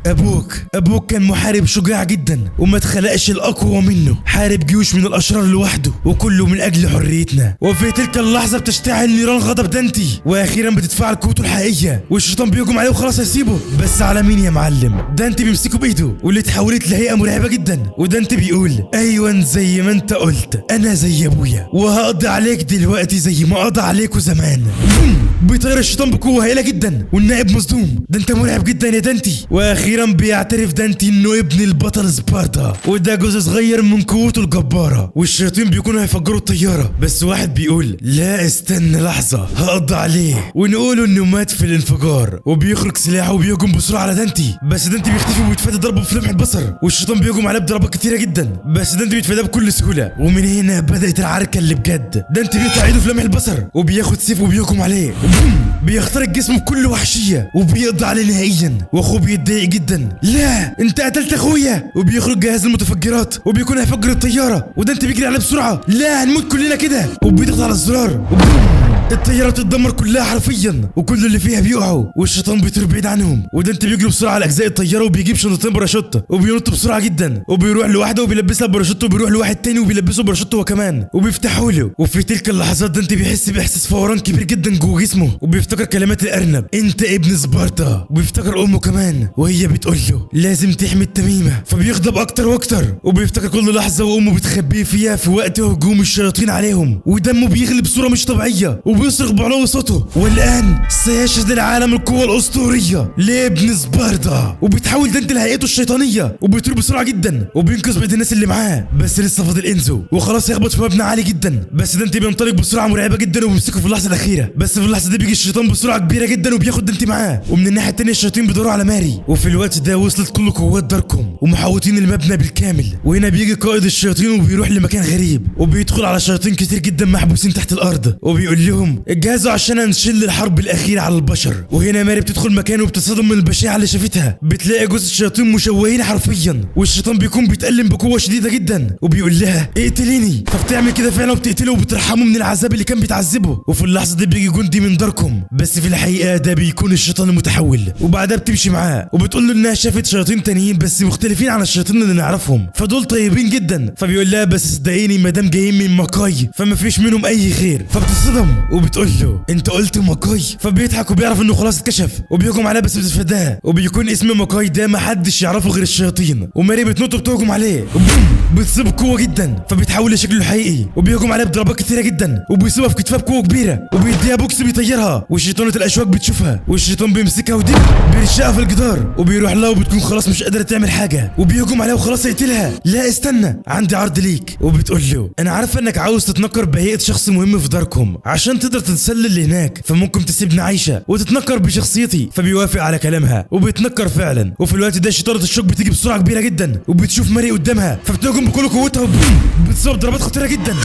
ابوك كان محارب شجاع جدا وما اتخلقش الاقوى منه، حارب جيوش من الاشرار لوحده وكله من اجل حريتنا. وفي تلك اللحظة بتشتعل نيران غضب دانتي واخيرا بتتفاعل قوته الحقيقية والشيطان بيهجم عليه وخلاص هيسيبه، بس على مين يا معلم؟ دانتي ودانتي بيمسكه بايده واللي اتحولت لهيئة مرعبة جدا. ودانتي بيقول ايوه زي ما انت قلت، انا زي ابويا وهقضي عليك دلوقتي زي ما قضى عليكوا زمان. بيطير الشيطان بقوة هائلة جدا والنائب مصدوم، ده انت مرعب جدا يا دانتي. واخيرا بيعترف دانتي انه ابن البطل سبارتا، وده جزء صغير من قوته الجبارة. والشياطين بيكونوا هيفجروا الطيارة، بس واحد بيقول لا استنى لحظة هقضي عليه، ونقوله انه مات في الانفجار. وبيخرج سلاحه وبيهجم بسرعة على دانتي، بس دانتي بيختفي وبيتفادى ضربه في لمح البصر. والشيطان بيهجم عليه بضربات كتيرة جدا، بس دانتي بيتفاداه بكل سهولة. ومن هنا بدات العركه اللي بجد. دانتي بيقطع ايده في لمح البصر وبياخد سيف وبيهجم عليه، بيخترق جسمه بكل وحشية وبيقضي عليه نهائيا. واخوه بيتضايق جدا، لا انت قتلت اخويا. وبيخرج جهاز المتفجرات وبيكون هيفجر الطيارة، ودانتي بيجري عليه بسرعة، لا هنموت كلنا كده. وبيضغط على الزرار الطيارة بتتدمر كلها حرفيا وكل اللي فيها بيقعوا، والشيطان بيطير بعيد عنهم. ودانتي بيجري بسرعة على اجزاء الطيارة وبيجيب شنطتين باراشوت وبينط بسرعة جدا، وبيروح لواحدة وبيلبسها باراشوت، وبيروح لواحد تاني وبيلبسه باراشوت هو كمان وبيفتحوا له. وفي تلك اللحظات دانتي بيحس باحساس فوران كبير جدا جوه جسمه، وبيفتكر كلمات الارنب انت ابن سبارتا، وبيفتكر امه كمان وهي بتقول له لازم تحمي التميمه، فبيغضب اكتر واكتر. وبيفتكر كل لحظة وامه بتخبيه فيها في وقت هجوم الشياطين عليهم، ودمه بيغلي بصورة مش طبيعية وبيصرخ بعلو صوته. والان سيشهد العالم القوة الاسطورية لابن سبارتا. وبيتحول دانتي لهيئته الشيطانية وبيطير بسرعة جدا وبينقذ بقية الناس اللي معاه، بس لسه فاضل انزو وخلاص يخبط في مبنى عالي جدا. بس دانتي بينطلق بسرعة مرعبة جدا وبيمسكه في اللحظة الاخيرة، بس في اللحظة دي بيجي الشيطان بسرعة كبيرة جدا وبياخد دانتي معاه. ومن الناحية الثانية الشياطين بيدوروا على ماري، وفي الوقت ده وصلت كل قوات داركم ومحاوطين المبنى بالكامل. وهنا بيجي قائد الشياطين وبيروح لمكان غريب وبيدخل على شياطين كتير جدا محبوسين تحت الارض، وبيقول لهم اجهزوا عشان هنشل الحرب الاخيرة على البشر. وهنا ماري بتدخل مكانه وبتصدم من البشاعه اللي شافتها، بتلاقي جثث الشياطين مشوهين حرفيا، والشيطان بيكون بيتألم بقوة شديدة جدا وبيقول لها اقتليني، فبتعمل كده فعلا وبتقتله وبترحمه من العذاب اللي كان بيتعذبه. وفي اللحظة دي بيجي جندي من داركم، بس في الحقيقة ده بيكون الشيطان المتحول. وبعدها بتمشي معاه وبتقول له انها شافت شياطين تانيين بس مختلفين عن الشياطين اللي نعرفهم، فدول طيبين جدا. فبيقول لها بس صدقيني ما دام جايين من ماكاي فما فيش منهم اي خير. فبتصدم وبتقول له انت قلت ماكاي، فبيضحك وبيعرف انه خلاص اتكشف وبيهجم عليها بس بتتفاداها. وبيكون اسم ماكاي ده ما حدش يعرفه غير الشياطين. وماري بتنط وبتهجم عليه بتصيب قوة جدا، فبيتحول لشكله الحقيقي وبيهجم عليها بضربات كتيرة جدا وبيصيبها في كتفها بقوة كبيرة وبيديها بوكس بيطيرها. وشيطانه الاشواك بتشوفها والشيطان بيمسكها ودي بيرشقها في الجدار وبيروح لها وبتكون خلاص مش قادرة تعمل حاجة وبيهجم عليها وخلاص يقتلها. لا استنى عندي عرض ليك. وبتقول له انا عارفه انك عاوز تتنكر بهيئة شخص مهم في داركم عشان تقدر تتسلل لهناك، فممكن تسيبني عايشه وتتنكر بشخصيتي. فبيوافق على كلامها وبيتنكر فعلا. وفي الوقت ده شيطانه الشوك بتيجي بسرعة كبيرة جدا وبتشوف ماري قدامها، فبتهجم بكل قوتها وبوم بتصاب ضربات خطيرة جدا.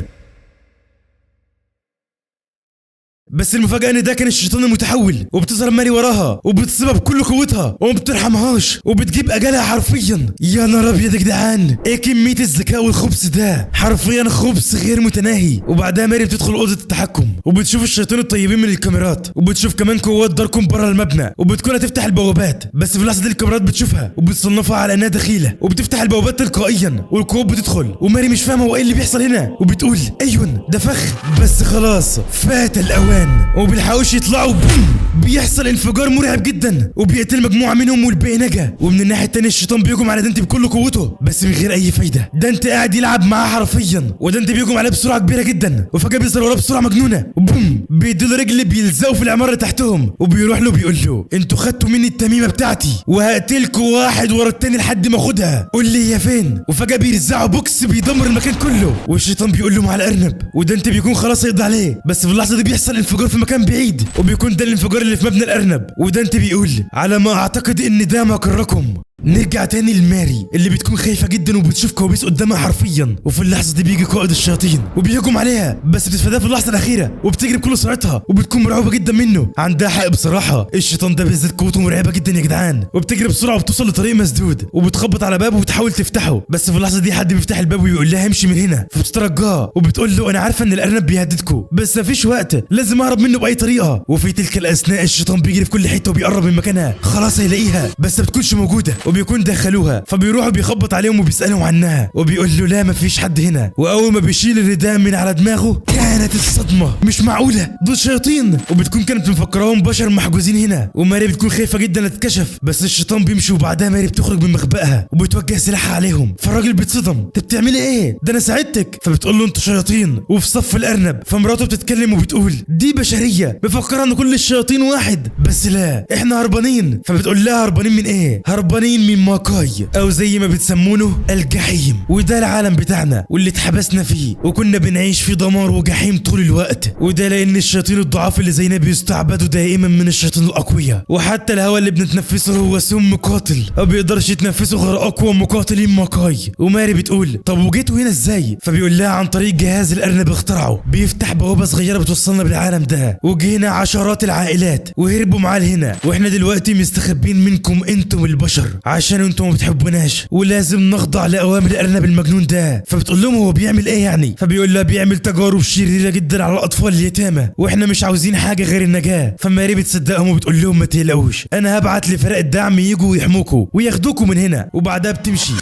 بس المفاجأة ان ده كان الشيطان المتحول، وبتظهر ماري وراها وبتصيبها بكل قوتها وما بترحمهاش وبتجيب اجلها حرفيا. يا نهار ابيض يا جدعان، ايه كمية الذكاء والخبث ده، حرفيا خبث غير متناهي. وبعدها ماري بتدخل اوضة التحكم وبتشوف الشياطين الطيبين من الكاميرات، وبتشوف كمان قوات داركم بره المبنى، وبتكون هتفتح البوابات، بس في اللحظة دي الكاميرات بتشوفها وبتصنفها على انها دخيلة وبتفتح البوابات تلقائيا والقوات بتدخل. وماري مش فاهمة هو ايه اللي بيحصل هنا وبتقول ايوه ده فخ، بس خلاص فات الاوان وبيلحقوش يطلعوا. بوم بيحصل انفجار مرعب جدا وبيقتل مجموعة منهم والباقي نجا. ومن الناحية الثانية الشيطان بيهجم على دانتي بكل قوته بس من غير اي فايده، دانتي قاعد يلعب معاه حرفيا، ودانتي بيهجم عليه بسرعة كبيرة جدا وفجاة بيظهر وراه بسرعة مجنونة وبوم بيديله رجل بيلزقه في العمارة تحتهم. وبيروح له بيقول له انتوا خدتوا مني التميمه بتاعتي وهقتلكوا واحد ورا التاني لحد ما اخدها، قول لي هي فين. وفجاة بيرزعه بوكس بيدمر المكان كله، والشيطان بيقول له مع الارنب، ودانتي بيكون خلاص هيقضي عليه، بس في اللحظة دي بيحصل انفجار في مكان بعيد وبيكون ده الانفجار اللي في مبنى الارنب. ودانتي بيقول على ما اعتقد ان ده مقركم. نرجع تاني لماري اللي بتكون خايفة جدا وبتشوف كوابيس قدامها حرفيا. وفي اللحظة دي بيجي قائد الشياطين وبيهجم عليها بس بتتفاداه في اللحظة الاخيرة وبتجري بكل سرعتها وبتكون مرعوبه جدا منه. عندها حق بصراحة، الشيطان ده بالذات قوته مرعبة جدا يا جدعان. وبتجري بسرعة وبتوصل لطريق مسدود وبتخبط على بابه وبتحاول تفتحه، بس في اللحظة دي حد بيفتح الباب وبيقول لها امشي من هنا، فبتترجاه وبتقول له انا عارفه ان الارنب بيهددكم بس مفيش وقت، لازم اهرب منه باي طريقه. وفي تلك الاثناء الشيطان بيجري في كل حتة وبيقرب من مكانها، خلاص هيلاقيها بس ما بتكونش موجودة وبيكون دخلوها. فبيروحوا بيخبط عليهم وبيسالهم عنها وبيقول له لا مفيش حد هنا. واول ما بيشيل الرداء من على دماغه كان كانت الصدمة، مش معقولة دول شياطين، وبتكون كانت مفكراهم بشر محجوزين هنا. وماري بتكون خايفة جدا لا تتكشف، بس الشيطان بيمشي، وبعدها ماري بتخرج من مخبأها وبتوجه سلاحها عليهم. فالراجل بيتصدم، انت بتعملي ايه؟ ده انا ساعدتك. فبتقول له انتوا شياطين وفي صف الارنب. فمراته بتتكلم وبتقول دي بشرية مفكرة ان كل الشياطين واحد، بس لا احنا هربانين. فبتقول لها هربانين من ايه؟ هربانين من ماكاي، او زي ما بتسمونه الجحيم، وده العالم بتاعنا واللي اتحبسنا فيه، وكنا بنعيش في دمار وجحيم طول الوقت، وده لان الشياطين الضعاف اللي زينا بيستعبدوا دائما من الشياطين الاقوياء، وحتى الهواء اللي بنتنفسه هو سم قاتل ما بيقدرش يتنفسه غير اقوى مقاتلين ماكاي. وماري بتقول طب وجيتوا هنا ازاي؟ فبيقول لها عن طريق جهاز الارنب اخترعه، بيفتح بوابه صغيرة بتوصلنا بالعالم ده، وجينا عشرات العائلات وهربوا معاه لهنا، واحنا دلوقتي مستخبين منكم انتم البشر عشان انتم ما بتحبوناش، ولازم نخضع لاوامر الارنب المجنون ده. فبتقول لهم هو بيعمل ايه يعني؟ فبيقول لها بيعمل تجارب شريرة جدا على الاطفال اليتامى، واحنا مش عاوزين حاجة غير النجاة. فماري بتصدقهم وبتقول لهم ما تقلقوش، انا هبعت لفرق الدعم يجوا ويحموكوا وياخدوكوا من هنا. وبعدها بتمشي.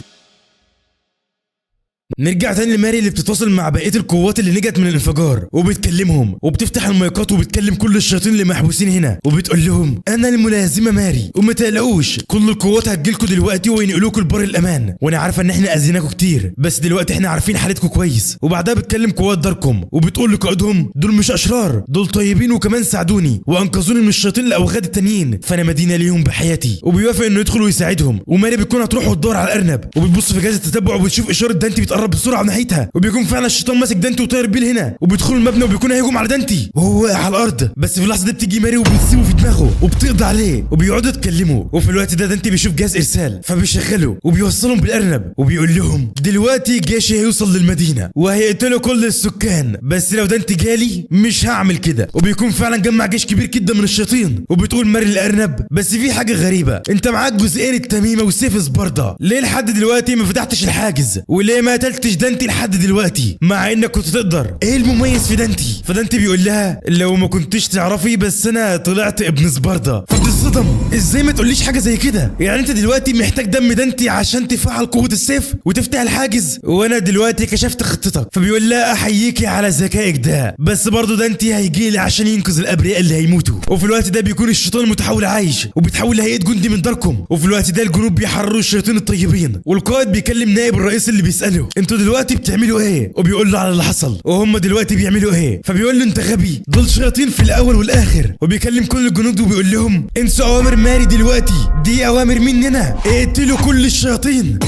نرجع تاني لماري اللي بتتواصل مع بقية القوات اللي نجت من الانفجار، وبتكلمهم وبتفتح المايكات وبتكلم كل الشياطين اللي محبوسين هنا، وبتقول لهم انا الملازمة ماري وما تقلقوش، كل القوات هتجيلكوا دلوقتي وينقلوكوا لبر الامان، وانا عارفه ان احنا اذيناكوا كتير بس دلوقتي احنا عارفين حالتكم كويس. وبعدها بتكلم قوات داركم وبتقول لقائدهم دول مش اشرار، دول طيبين وكمان ساعدوني وانقذوني من الشياطين الاوغاد التانيين، فانا مدينة ليهم بحياتي. وبيوافق انه يدخل ويساعدهم. وماري بتكون هتروح وتدور على الارنب، وبتبص في جهاز التتبع وبتشوف اشارة دانتي بتقرب بسرعة ناحيتها، وبيكون فعلا الشيطان ماسك دانتي وطاير بيه لهنا، وبيدخلوا المبنى وبيكون هيهجم على دانتي وهو واقع على الارض، بس في اللحظة دي بتيجي ماري وبتسيبه في دماغه وبتقضي عليه، وبيقعدوا يتكلموا. وفي الوقت ده دانتي بيشوف جهاز ارسال فبيشغله وبيوصلهم بالارنب، وبيقول لهم دلوقتي جيشي هيوصل للمدينة وهيقتلوا كل السكان، بس لو دانتي جالي مش هعمل كده. وبيكون فعلا جمع جيش كبير جدا من الشياطين. وبتقول ماري للارنب بس في حاجة غريبة، انت معاك جزئين التميمه وسيف سباردا، ليه لحد دلوقتي ما فتحتش الحاجز؟ وليه ما قتلتش دانتي لحد دلوقتي مع انك كنت تقدر؟ ايه المميز في دانتي؟ فدانتي بيقول لها لو ما كنتش تعرفي بس انا طلعت ابن سباردا. فبتتصدم، ازاي ما تقوليش حاجة زي كده؟ يعني انت دلوقتي محتاج دم دانتي عشان تفعل قوة السيف وتفتح الحاجز، وانا دلوقتي كشفت خطتك. فبيقول لها احييكي على ذكائك ده، بس برضه دانتي هيجي لي عشان ينقذ الابرياء اللي هيموتوا. وفي الوقت ده بيكون الشيطان المتحول عايش وبيتحول لهيئة جندي من داركم. وفي الوقت ده الجنود بيحرروا الشياطين الطيبين، والقائد بيكلم نائب الرئيس اللي بيساله انتوا دلوقتي بتعملوا ايه؟ وبيقول له على اللي حصل وهم دلوقتي بيعملوا ايه. فبيقول له انت غبي، دول شياطين في الاول والاخر. وبيكلم كل الجنود وبيقول لهم انسوا اوامر ماري دلوقتي، دي اوامر مننا، اقتلوا كل الشياطين.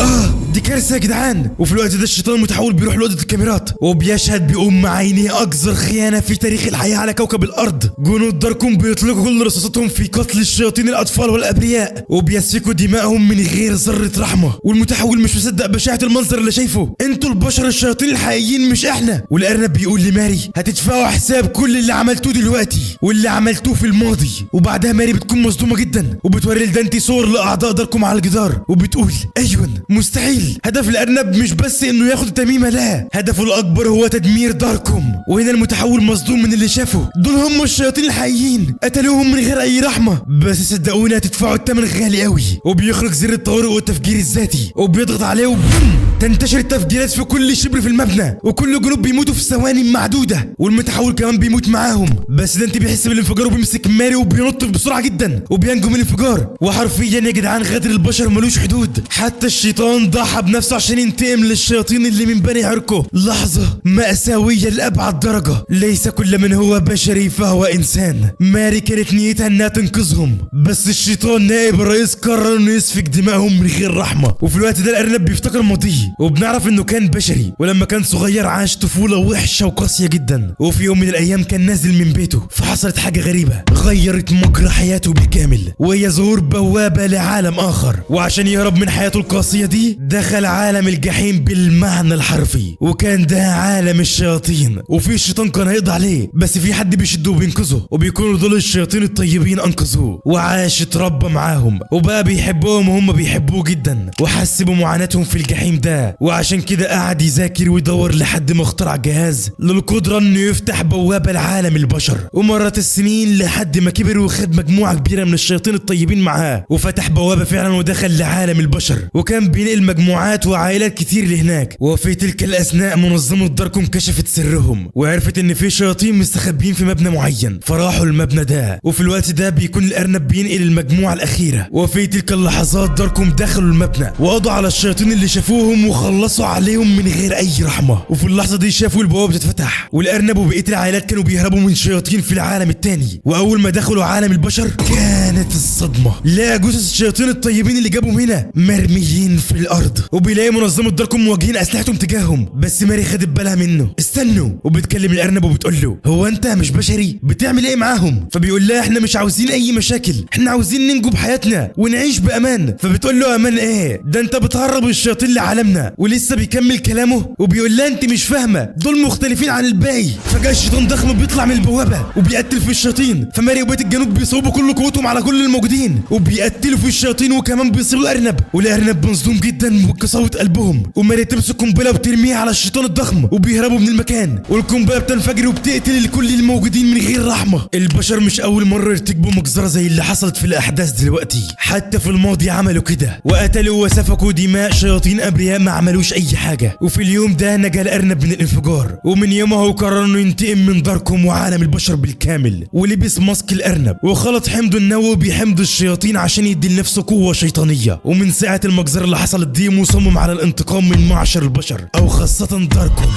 دي كارثة يا جدعان. وفي الوقت ده الشيطان المتحول بيروح لاوضه الكاميرات وبيشهد بأم عينه اقذر خيانة في تاريخ الحياة على كوكب الارض. جنود داركم بيطلقوا كل رصاصاتهم في قتل الشياطين الاطفال والابرياء، وبيسفكوا دمائهم من غير ذره رحمه. والمتحول مش مصدق بشاعه المنظر اللي شايفه، انتوا البشر الشياطين الحقيقيين مش احنا. والارنب بيقول لماري هتدفعوا حساب كل اللي عملتوه دلوقتي واللي عملتوه في الماضي. وبعدها ماري بتكون مصدومة جدا وبتوري لدانتي صور لاعضاء داركم على الجدار، وبتقول ايوه مستحيل، هدف الارنب مش بس انه ياخد التميمه، لا هدفه الاكبر هو تدمير داركم. وهنا المتحول مصدوم من اللي شافه، دول هم الشياطين الحقيقيين، قتلوهم من غير اي رحمه، بس صدقوني هتدفعوا الثمن غالي قوي. وبيخرج زر الطوارئ والتفجير الذاتي وبيضغط عليه وبوم تنتشر التفجيرات في كل شبر في المبنى، وكل الجنود بيموتوا في ثواني معدودة، والمتحول كمان بيموت معاهم. بس دانتي بيحس بالانفجار وبيمسك ماري وبينط بسرعة جدا وبينجو من الانفجار. وحرفيا يا جدعان غدر البشر ملوش حدود، حتى الشيطان ضحى بنفسه عشان ينتقم للشياطين اللي من بني عرقه. لحظة مأساوية لأبعد درجه، ليس كل من هو بشري فهو انسان. ماري كانت نيتها انها تنقذهم، بس الشيطان نائب الرئيس قرر انه يسفك دمائهم من غير رحمه. وفي الوقت ده الارنب بيفتكر ماضيه، وبنعرف انه كان بشري، ولما كان صغير عاش طفولة وحشة وقاسيه جدا. وفي يوم من الايام كان نازل من بيته، فحصلت حاجة غريبة غيرت مجرى حياته بالكامل، وهي ظهور بوابه لعالم اخر. وعشان يهرب من حياته القاسية دي دخل عالم الجحيم بالمعنى الحرفي، وكان ده عالم الشياطين. وفي شيطان كان هيقضي عليه، بس في حد بيشده وبينقذه، وبيكونوا دول الشياطين الطيبين انقذوه، وعاش اتربى معاهم وبقى بيحبهم وهم بيحبوه جدا، وحس بمعاناتهم في الجحيم ده. وعشان كده قعد يذاكر ويدور لحد ما اخترع جهاز للقدرة انه يفتح بوابة لعالم البشر. ومرت السنين لحد ما كبر وخد مجموعة كبيرة من الشياطين الطيبين معاه، وفتح بوابة فعلا ودخل لعالم البشر. وكان بينقل مجموعات مجموعات وعائلات كتير لهناك. وفي تلك الاثناء منظمة داركوم كشفت سرهم وعرفت ان في شياطين مستخبيين في مبنى معين، فراحوا المبنى ده. وفي الوقت ده بيكون الارنب بينقل المجموعة الاخيرة. وفي تلك اللحظات داركوم دخلوا المبنى وقضوا على الشياطين اللي شافوهم وخلصوا عليهم من غير اي رحمه. وفي اللحظة دي شافوا البوابة بتتفتح، والارنب وبقية العائلات كانوا بيهربوا من شياطين في العالم الثاني. واول ما دخلوا عالم البشر كانت الصدمة، لا جثث الشياطين الطيبين اللي جابهم هنا مرميين في الارض، وبيلاقي منظمة داركوم مواجهين اسلحتهم تجاههم. بس ماري خدت بالها منه، استنوا، وبتكلم الارنب وبتقول له هو انت مش بشري؟ بتعمل ايه معاهم؟ فبيقول لها احنا مش عاوزين اي مشاكل، احنا عاوزين ننجو بحياتنا ونعيش بامان. فبتقول له امان ايه؟ ده انت بتهرب الشياطين لعالمنا. ولسه بيكمل كلامه وبيقول لها انت مش فاهمه، دول مختلفين عن الباقي. فجاة الشيطان ضخم بيطلع من البوابة وبيقتل في الشياطين، فماري وبيت الجنوب بيصوبوا كل قوتهم على كل الموجودين وبيقتلوا في الشياطين، وكمان بيصيبوا الارنب. والارنب مصدوم جدا وقساوه قلبهم، وماري تمسك قنبلة وبترميها على الشيطان الضخم وبيهربوا من المكان، والقنبله بتنفجر وبتقتل كل الموجودين من غير رحمه. البشر مش اول مرة يرتكبوا مجزرة زي اللي حصلت في الاحداث دلوقتي، حتى في الماضي عملوا كده وقتلوا وسفكوا دماء شياطين ابرياء ما عملوش اي حاجة. وفي اليوم ده نجا الارنب من الانفجار، ومن يومه قرر انه ينتقم من داركوم وعالم البشر بالكامل، ولبس ماسك الارنب وخلط حمض النووي بحمض الشياطين عشان يدي لنفسه قوة شيطانية. ومن ساعة المجزرة اللي حصلت دي مصمم على الانتقام من معشر البشر او خاصة داركوم.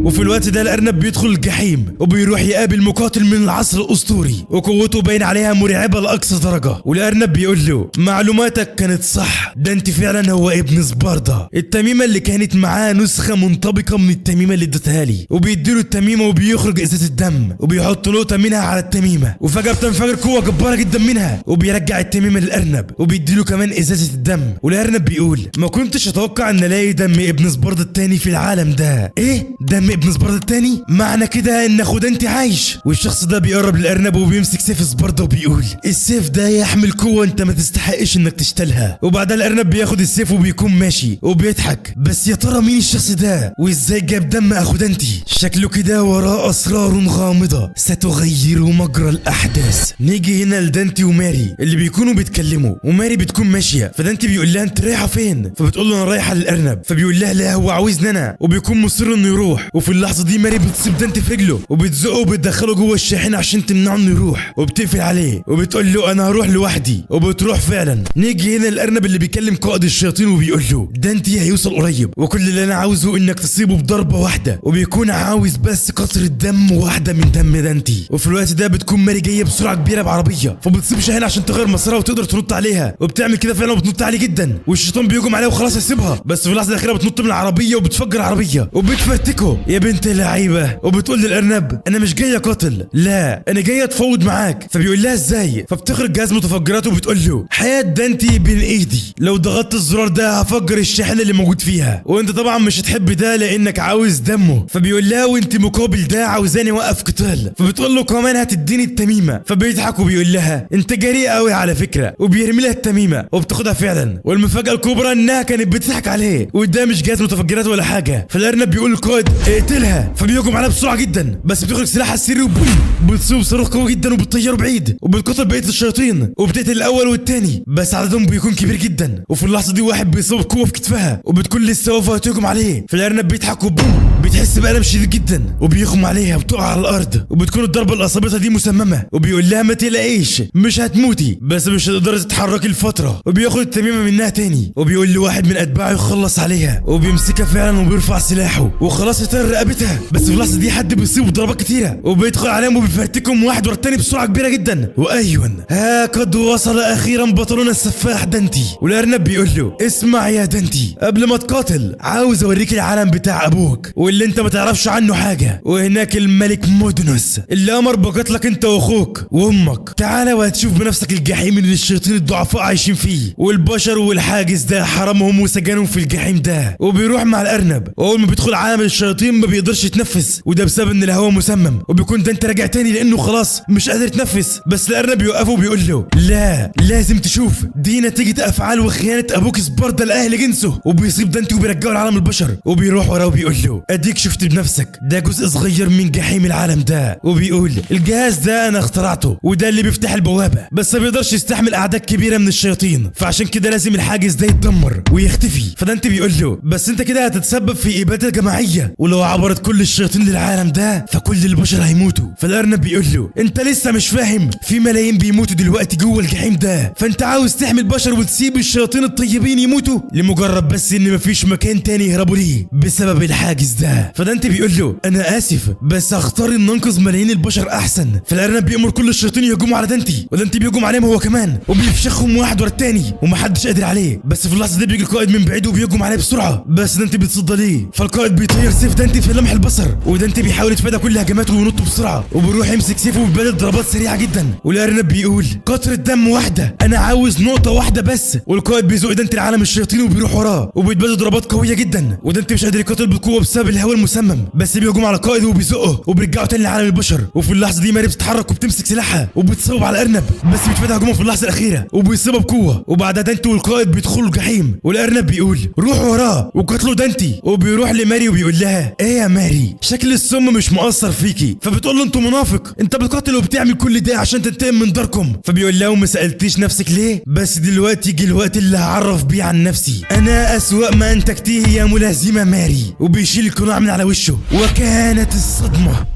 وفي الوقت ده الارنب بيدخل الجحيم وبيروح يقابل مقاتل من العصر الاسطوري، وقوته باين عليها مرعبة لاقصى درجه. والارنب بيقول له معلوماتك كانت صح، ده انت فعلا هو ابن سباردا، التميمه اللي كانت معاه نسخه منطبقه من التميمه اللي اديتها لي. وبيديله التميمه وبيخرج ازازة الدم وبيحط نقطة منها على التميمه، وفجاة بتنفجر قوة جبارة جدا منها، وبيرجع التميمه للارنب وبيديله كمان ازازة الدم. والارنب بيقول ما كنتش اتوقع ان الاقي دم ابن سباردا التاني في العالم ده. ايه دم ابن سباردا التاني؟ معنى كده ان اخو دانتي عايش. والشخص ده بيقرب للارنب وبيمسك سيف سباردا وبيقول السيف ده يحمل قوة انت ما تستحقش انك تشتلها. وبعدها الارنب بياخد السيف وبيكون ماشي وبيضحك. بس يا ترى مين الشخص ده وازاي جاب دم اخو دانتي؟ شكله كده وراه اسرار غامضة ستغير مجرى الاحداث. نيجي هنا لدانتي وماري اللي بيكونوا بيتكلموا، وماري بتكون ماشية، فدانتي بيقول لها انت رايحة فين؟ فبتقول له انا رايحة للارنب. فبيقول لها لا هو عاوزني انا، وبيكون مصر انه يروح. وفي اللحظة دي ماري بتصيب دانتي في رجله وبتزقه وبتدخله جوه الشاحنة عشان تمنعه انه يروح، وبتقفل عليه وبتقول له انا هروح لوحدي، وبتروح فعلا. نيجي هنا الارنب اللي بيكلم قائد الشياطين وبيقول له دانتي هيوصل قريب، وكل اللي انا عاوزه انك تصيبه بضربه واحدة، وبيكون عاوز بس قطرة دم واحدة من دم دانتي. وفي الوقت ده بتكون ماري جاية بسرعة كبيرة بعربيه، فبتصيب شاحنة عشان تغير مسارها وتقدر تنط عليها، وبتعمل كده فعلا وبتنط عليه جدا، والشيطان بيهجم عليها وخلاص يسيبها. بس في اللحظة الاخيرة بتنط من العربية وبتفجر العربية وبتفرتكه يا بنت اللعيبة، وبتقول للارنب انا مش جاي اقاتل، لا انا جاي اتفاوض معاك. فبيقول لها ازاي؟ فبتخرج جهاز متفجرات وبتقول له حياة دانتي بين ايدي، لو ضغطت الزرار ده هفجر الشاحنة اللي موجود فيها، وانت طبعا مش هتحب ده لانك عاوز دمه. فبيقول لها وانت مقابل ده عاوزاني اوقف قتال؟ فبتقول له كمان هتديني التميمه. فبيضحك وبيقول لها انت جريء قوي على فكرة، وبيرمي لها التميمه وبتاخدها فعلا. والمفاجاه الكبرى انها كانت بتضحك عليه، وده مش جهاز متفجرات ولا حاجة. فالارنب بيقول للقائد اقتلها، فبيهجم عليها بسرعة جدا، بس بتخرج سلاحها السري وبوم بتصيب صاروخ قوي جدا وبتطيره بعيد، وبتقتل بقية الشياطين وبتقتل الاول والثاني، بس عددهم بيكون كبير جدا. وفي اللحظة دي واحد بيصاب قوة في كتفها وبتكون لسه واقفة وتهجم عليه، فالارنب بيضحك وبوم بتحس بألم شديد جدا وبيغمى عليها وبتقع على الارض، وبتكون الضربة اللي اصابتها دي مسممه، وبيقول لها ما تقلقيش مش هتموتي بس مش هتقدري تتحركي لفترة. وبياخد التميمه منها تاني وبيقول لواحد من اتباعه يخلص عليها، وبيمسكها فعلا وبيرفع سلاحه وخلاص يطير رقبتها. بس في اللحظة دي حد بيصيبه بضربات كتيرة وبيدخل عليهم وبيفرتكهم واحد ورا التاني بسرعة كبيرة جدا. وايوة ها قد وصل اخيرا بطلنا السفاح دانتي. والارنب بيقول له اسمع يا دانتي، قبل ما تقاتل عاوز اوريك العالم بتاع ابوك واللي انت ما تعرفش عنه حاجة، وهناك الملك مودنوس اللي امر بقتلك انت واخوك وامك. تعالى وهتشوف بنفسك الجحيم اللي الشياطين الضعفاء عايشين فيه، والبشر والحاجز ده حرمهم وسجنهم في الجحيم ده. وبيروح مع الارنب، واول ما بيدخل عالم الشياطين الشياطين ما بيقدرش يتنفس، وده بسبب ان الهواء مسمم. وبيكون دانتي راجع تاني لانه خلاص مش قادر يتنفس، بس الارنب بيوقفه وبيقول له لا لازم تشوف، دي نتيجة افعال وخيانة ابوك سباردا لاهل جنسه. وبيصيب دانتي وبيرجعه لعالم البشر، وبيروح وراه وبيقول له اديك شفت بنفسك، ده جزء صغير من جحيم العالم ده. وبيقول الجهاز ده انا اخترعته وده اللي بيفتح البوابة، بس ما بيقدرش يستحمل اعداد كبيرة من الشياطين، فعشان كده لازم الحاجز ده يتدمر ويختفي. فدانتي بيقول له بس انت كده هتتسبب في ابادة جماعية، ولو عبرت كل الشياطين للعالم ده فكل البشر هيموتوا. فالارنب بيقول له انت لسه مش فاهم، في ملايين بيموتوا دلوقتي جوه الجحيم ده، فانت عاوز تحمي البشر وتسيب الشياطين الطيبين يموتوا لمجرد بس ان مفيش مكان تاني يهربوا ليه بسبب الحاجز ده. فدانتي بيقول له انا اسف بس هختار ان انقذ ملايين البشر احسن. فالارنب بيأمر كل الشياطين يهجموا على دانتي، ودانتي بيهجم عليهم هو كمان وبيفشخهم واحد ورا التاني ومحدش قادر عليه. بس في اللحظة دي بيجي القائد من بعيد وبيهجم عليه بسرعة، بس دانتي بيتصدى ليه، فالقائد بيطير سيف دانتي في لمح البصر، ودانتي بيحاول يتفادى كل هجماته وينط بسرعة، وبيروح يمسك سيفه وبيبادل ضربات سريعة جدا. والارنب بيقول قطرة دم واحدة، انا عاوز نقطة واحدة بس. والقائد بيزق دانتي لعالم الشياطين وبيروح وراه وبيتبادل ضربات قوية جدا، ودانتي مش قادر يقاتل بالقوة بسبب الهواء المسمم، بس بيهجم على القائد وبيزقه وبيرجعه تاني لعالم البشر. وفي اللحظة دي ماري بتتحرك وبتمسك سلاحها وبتصوب على الارنب، بس بيتفادى هجومه في اللحظة الاخيرة وبيصيبه بقوة. وبعدها دانتي والقائد بيدخلوا الجحيم، والارنب بيقول روحوا وراه وقتلوا دانتي. وبيروح لماري وبيقول لها ايه يا ماري، شكل السم مش مؤثر فيكي. فبتقول له انت منافق، انت بتقاتل وبتعمل كل ده عشان تنتقم من داركم. فبيقول لها وما سالتيش نفسك ليه؟ بس دلوقتي جه الوقت اللي هعرف بيه عن نفسي، انا اسوأ ما انتجتيه يا ملازمه ماري. وبيشيل القناع من على وشه، وكانت الصدمة.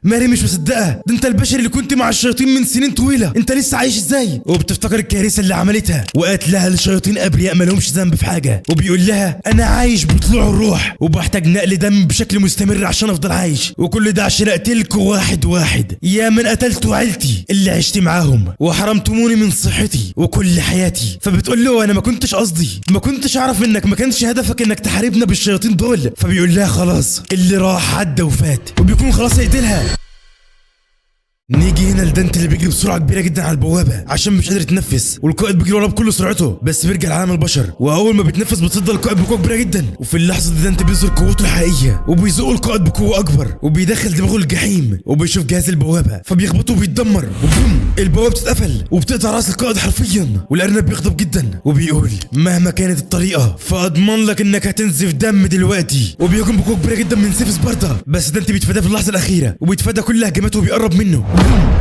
ماري مش مصدقه، ده انت البشري اللي كنت مع الشياطين من سنين طويلة، انت لسه عايش ازاي؟ وبتفتكر الكارثة اللي عملتها وقتلها لشياطين ابرياء ما لهمش ذنب في حاجة. وبيقول لها انا عايش بطلوع الروح وبحتاج نقل دم بشكل مستمر عشان افضل عايش، وكل ده عشان اقتلكوا واحد واحد، يا من قتلتوا عيلتي اللي عشت معاهم وحرمتموني من صحتي وكل حياتي. فبتقول له انا ما كنتش قصدي، ما كنتش اعرف انك ما كانش هدفك انك تحاربنا بالشياطين دول. فبيقول لها خلاص اللي راح عدى وفات، وبيكون خلاص هيقتلها. نيجي هنا لدانتي اللي بيجري بسرعة كبيرة جدا على البوابة عشان مش قادر يتنفس، والقائد بيجري وراه بكل سرعته، بس بيرجع لعالم البشر، واول ما بيتنفس بتصدى القائد بقوة كبيرة جدا. وفي اللحظة دي دانتي بيظهر قوته الحقيقية وبيزق القائد بقوة اكبر وبيدخل دماغه الجحيم، وبيشوف جهاز البوابة فبيخبطه وبيتدمر، وبوم البوابة بتتقفل وبتقطع راس القائد حرفيا. والارنب بيغضب جدا وبيقول مهما كانت الطريقة فاضمن لك انك هتنزف دم دلوقتي. وبيهجم بقوة كبيرة جدا من سيف سبارتا، بس دانتي بيتفاداه في اللحظة الاخيرة وبيتفادى كل هجماته وبيقرب منه،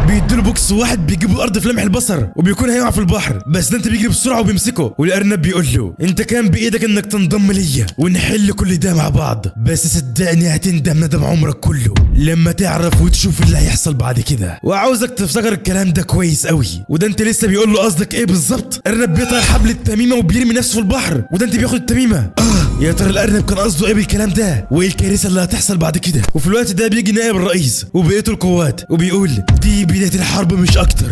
بيديله بوكس واحد بيجيبه الارض في لمح البصر وبيكون هيقع في البحر، بس دانتي بيجري بسرعة وبيمسكه. والارنب بيقول له انت كان بايدك انك تنضم ليا ونحل كل ده مع بعض، بس صدقني هتندم ندم عمرك كله لما تعرف وتشوف اللي هيحصل بعد كده، وعاوزك تفتكر الكلام ده كويس قوي. ودانتي لسه بيقول له قصدك ايه بالظبط؟ الارنب بيطير حبل التميمه وبيرمي نفسه في البحر، ودانتي بياخد التميمه. يا ترى الارنب كان قصده ايه بالكلام ده وايه الكارثة اللي هتحصل بعد كده؟ وفي الوقت ده بيجي نائب الرئيس وبقية القوات وبيقول دي بداية الحرب مش اكتر.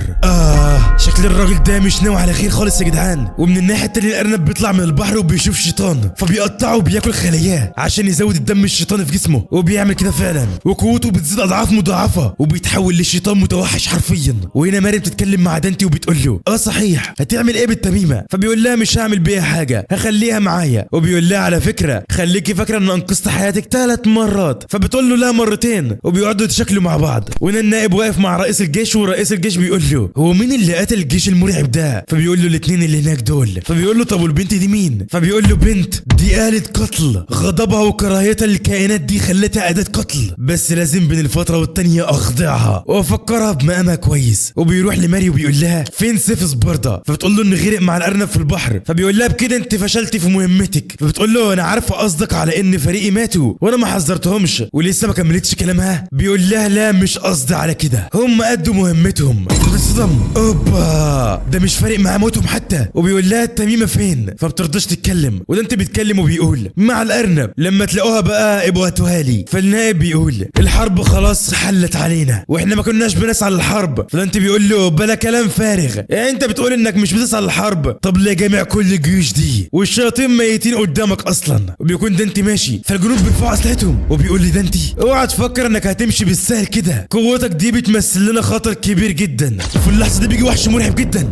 شكل الراجل ده مش ناوي على خير خالص يا جدعان. ومن الناحية التانية الارنب بيطلع من البحر وبيشوف شيطان فبيقطعه وبياكل خلاياه عشان يزود الدم الشيطاني في جسمه، وبيعمل كده فعلا وقوته بتزيد اضعاف مضاعفه وبيتحول لشيطان متوحش حرفيا. وهنا ماري بتتكلم مع دانتي وبتقول له صحيح هتعمل ايه بالتميمه؟ فبيقول لها مش هعمل بيها حاجة، هخليها معايا. وبيقول لها على فكرة خليكي فاكره ان انقذت حياتك 3 مرات، فبتقول له لا مرتين، وبيقعدوا يتشكلوا مع بعض. وهنا النائب واقف مع رئيس الجيش، ورئيس الجيش بيقول له هو مين اللي قتل الجيش المرعب ده؟ فبيقول له الاثنين اللي هناك دول. فبيقول له طب والبنت دي مين؟ فبيقول له بنت دي آلة قتل، غضبها وكراهيتها للكائنات دي خلتها أداة قتل، بس لازم بين الفترة والتانية أخضعها وأفكرها بمقامها كويس. وبيروح لماري وبيقول لها فين سيف سبارتا؟ فبتقول له إنه غرق مع الأرنب في البحر. فبيقول لها بكده أنت فشلتي في مهمتك. فبتقول له أنا عارفة قصدك على إن فريقي ماتوا وأنا ما حذرتهمش، ولسه ما كملتش كلامها. بيقول لها لا مش قصدي على كده، هم أدوا مهمتهم. بتصدم، أوبا ده مش فارق معاه موتهم حتى. وبيقول لها التميمة فين؟ فبترضاش تتكلم، وده انت بيتكلم وبيقول مع الارنب لما تلاقوها بقى ابقوا هاتوها لي. فالنائب بيقول الحرب خلاص حلت علينا واحنا ما كناش بنسعى للحرب. فدانتي بيقول له بلا كلام فارغ، يعني انت بتقول انك مش بتسعى للحرب، طب ليه جامع كل الجيوش دي والشياطين ميتين قدامك اصلا؟ وبيكون دانتي ماشي، فالجنود بيرفعوا اسلحتهم وبيقول لدانتي اوعى تفكر انك هتمشي بالسهل كده، قوتك دي بتمثل لنا خطر كبير جدا. وفي اللحظة دي بيجي وحش مرعب جدا،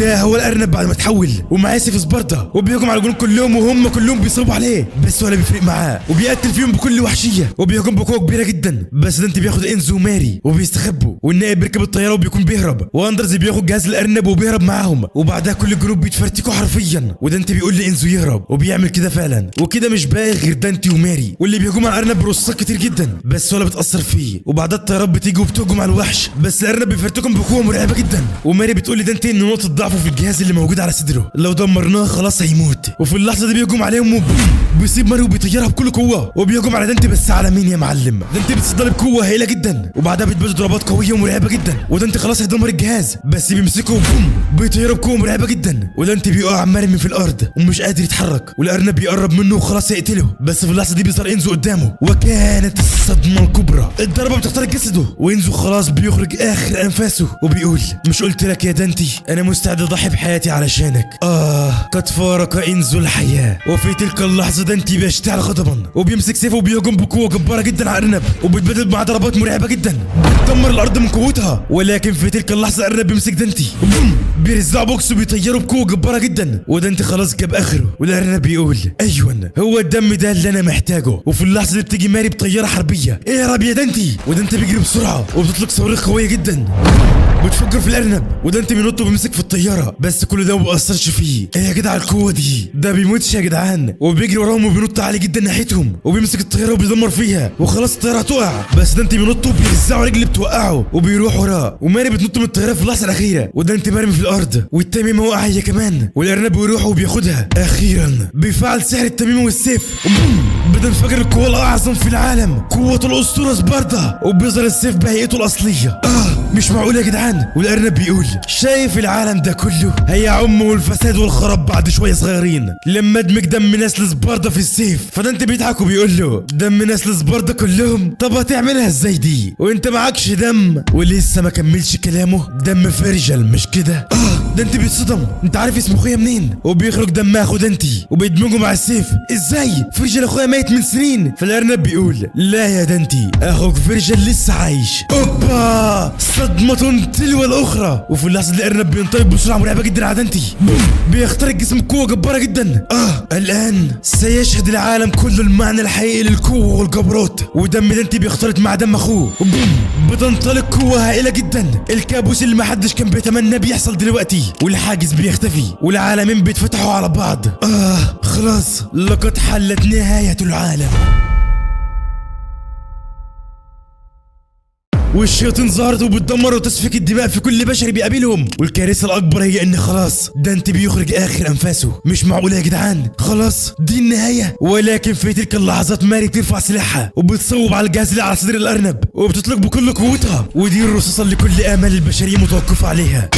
وده هو الارنب بعد ما تحول ومعاه سيف سباردا، وبيهجم على الجنود كلهم وهم كلهم بيصربوا عليه، بس ولا بيفرق معاه وبيقتل فيهم بكل وحشية وبيهجم بقوة كبيرة جدا. بس دانتي بياخد انزو وماري وبيستخبوا، والنائب بيركب الطيارة وبيكون بيهرب، واندرز بياخد جهاز الارنب وبيهرب معاهم. وبعدها كل الجنود بيتفرتكوا حرفيا، ودانتي بيقول لانزو يهرب وبيعمل كده فعلا. وكده مش باقي غير دانتي وماري، واللي بيهجموا على الارنب برصاصات كتير جدا بس ولا بتاثر فيه. وبعدها الطيارات بتيجي وبتهجم على الوحش، بس الارنب بيفرتكهم بقوة مرعبة جدا. وماري بتقول لدانتي ان نقطة ضعفه في الجهاز اللي موجود على صدره، لو دمرناه خلاص هيموت. وفي اللحظة دي بيهجم عليهم وبوم بيصيب ماري وبيطيرها بكل قوة، وبيهجم على دانتي بس على مين يا معلم؟ دانتي بتصدر بقوة هائلة جدا، وبعدها بتبادل ضربات قوية ومرعبه جدا، ودانتي خلاص هيدمر الجهاز، بس بيمسكه وبوم بيطيره بقوة مرعبة جدا، ودانتي بيقع مرمي في الارض ومش قادر يتحرك، والارنب بيقرب منه وخلاص هيقتله. بس في اللحظة دي بيظهر انزو قدامه، وكانت الصدمة الكبرى، الضربة بتخترق جسده، وانزو خلاص بيخرج اخر انفاسه وبيقول مش قلت لك يا دانتي انا مستعد اضحي بحياتي علشانك؟ قد فارق انزو الحياة. وفي تلك اللحظة دانتي بيشتعل غضبا وبيمسك سيفه وبيهجم بقوة جبارة جدا على الارنب، وبيتبادل مع ضربات مرعبة جدا بتدمر الارض من قوتها. ولكن في تلك اللحظة الارنب بيمسك دانتي بوم بيرزعه بوكس وبيطيره بقوة جبارة جدا، ودانتي خلاص جاب اخره. والارنب بيقول ايوه هو الدم ده اللي انا محتاجه. وفي اللحظة دي بتيجي ماري بطيارة حربيه، اهرب يا دانتي. ودانتي بيجري بسرعة وبتطلق صواريخ قوية جدا بتفجر في الارنب، ودانتي بينط وبيمسك في الطيارة، بس كل ده ما بيأثرش فيه. ايه يا جدع القوة دي؟ ده بيموتش يا جدعان، وبيجري وراهم وبينط عالي جدا ناحيتهم وبيمسك الطيارة وبيدمر فيها، وخلاص الطيارة هتقع، بس دانتي بينط وبيرزعه رجل بتوقعه وبيروح وراه، وماري بتنط من الطيارة في اللحظة الاخيرة، ودانتي مرمي في الارض، والتميمه وقع هي كمان، والارنب بيروح وبياخدها. اخيرا بيفعل سحر التميمه والسيف، وبوم بتنفجر القوة الاعظم في العالم، قوة الاسطورة سباردا، وبيظهر السيف بهيئته الاصلية. مش معقول يا جدعان. والارنب بيقول شايف العالم ده كله هيعم والفساد والخراب بعد شوية صغيرين لما ادمج دم نسل سباردا في السيف. فدانتي بيضحك وبيقول له دم نسل سباردا كلهم؟ طب هتعملها ازاي دي وانت معكش دم؟ ولسه ما كملش كلامه، دم فيرجل مش كده؟ دانتي بيتصدم، انت عارف اسم اخويا منين؟ وبيخرج دم اخو دانتي وبيدمجه مع السيف. ازاي؟ فيرجل اخويا ميت من سنين. فالارنب بيقول لا يا دانتي، اخوك فيرجل لسه عايش. اوبا، صدمة تلو الاخرى. وفي اللحظة دي الارنب بينطلق بسرعة مرعبة جدا على دانتي، بوم بيخترق جسم بقوة جبارة جدا. الان سيشهد العالم كله المعنى الحقيقي للقوة والجبروت، ودم دانتي بيختلط مع دم اخوه، بوم بتنطلق قوة هائلة جدا. الكابوس اللي محدش كان بيتمناه بيحصل دلوقتي، والحاجز بيختفي والعالمين بيتفتحوا على بعض. خلاص لقد حلت نهاية العالم. والشياطين ظهرت وبتدمر وتسفك الدماء في كل بشر بيقابلهم. والكارثه الاكبر هي ان خلاص دانتي بيخرج اخر انفاسه. مش معقولة يا جدعان، خلاص دي النهاية. ولكن في تلك اللحظات ماري بترفع سلاحها وبتصوب على الجهاز اللي على صدر الارنب وبتطلق بكل قوتها، ودي الرصاصة اللي كل امال البشرية متوقفه عليها.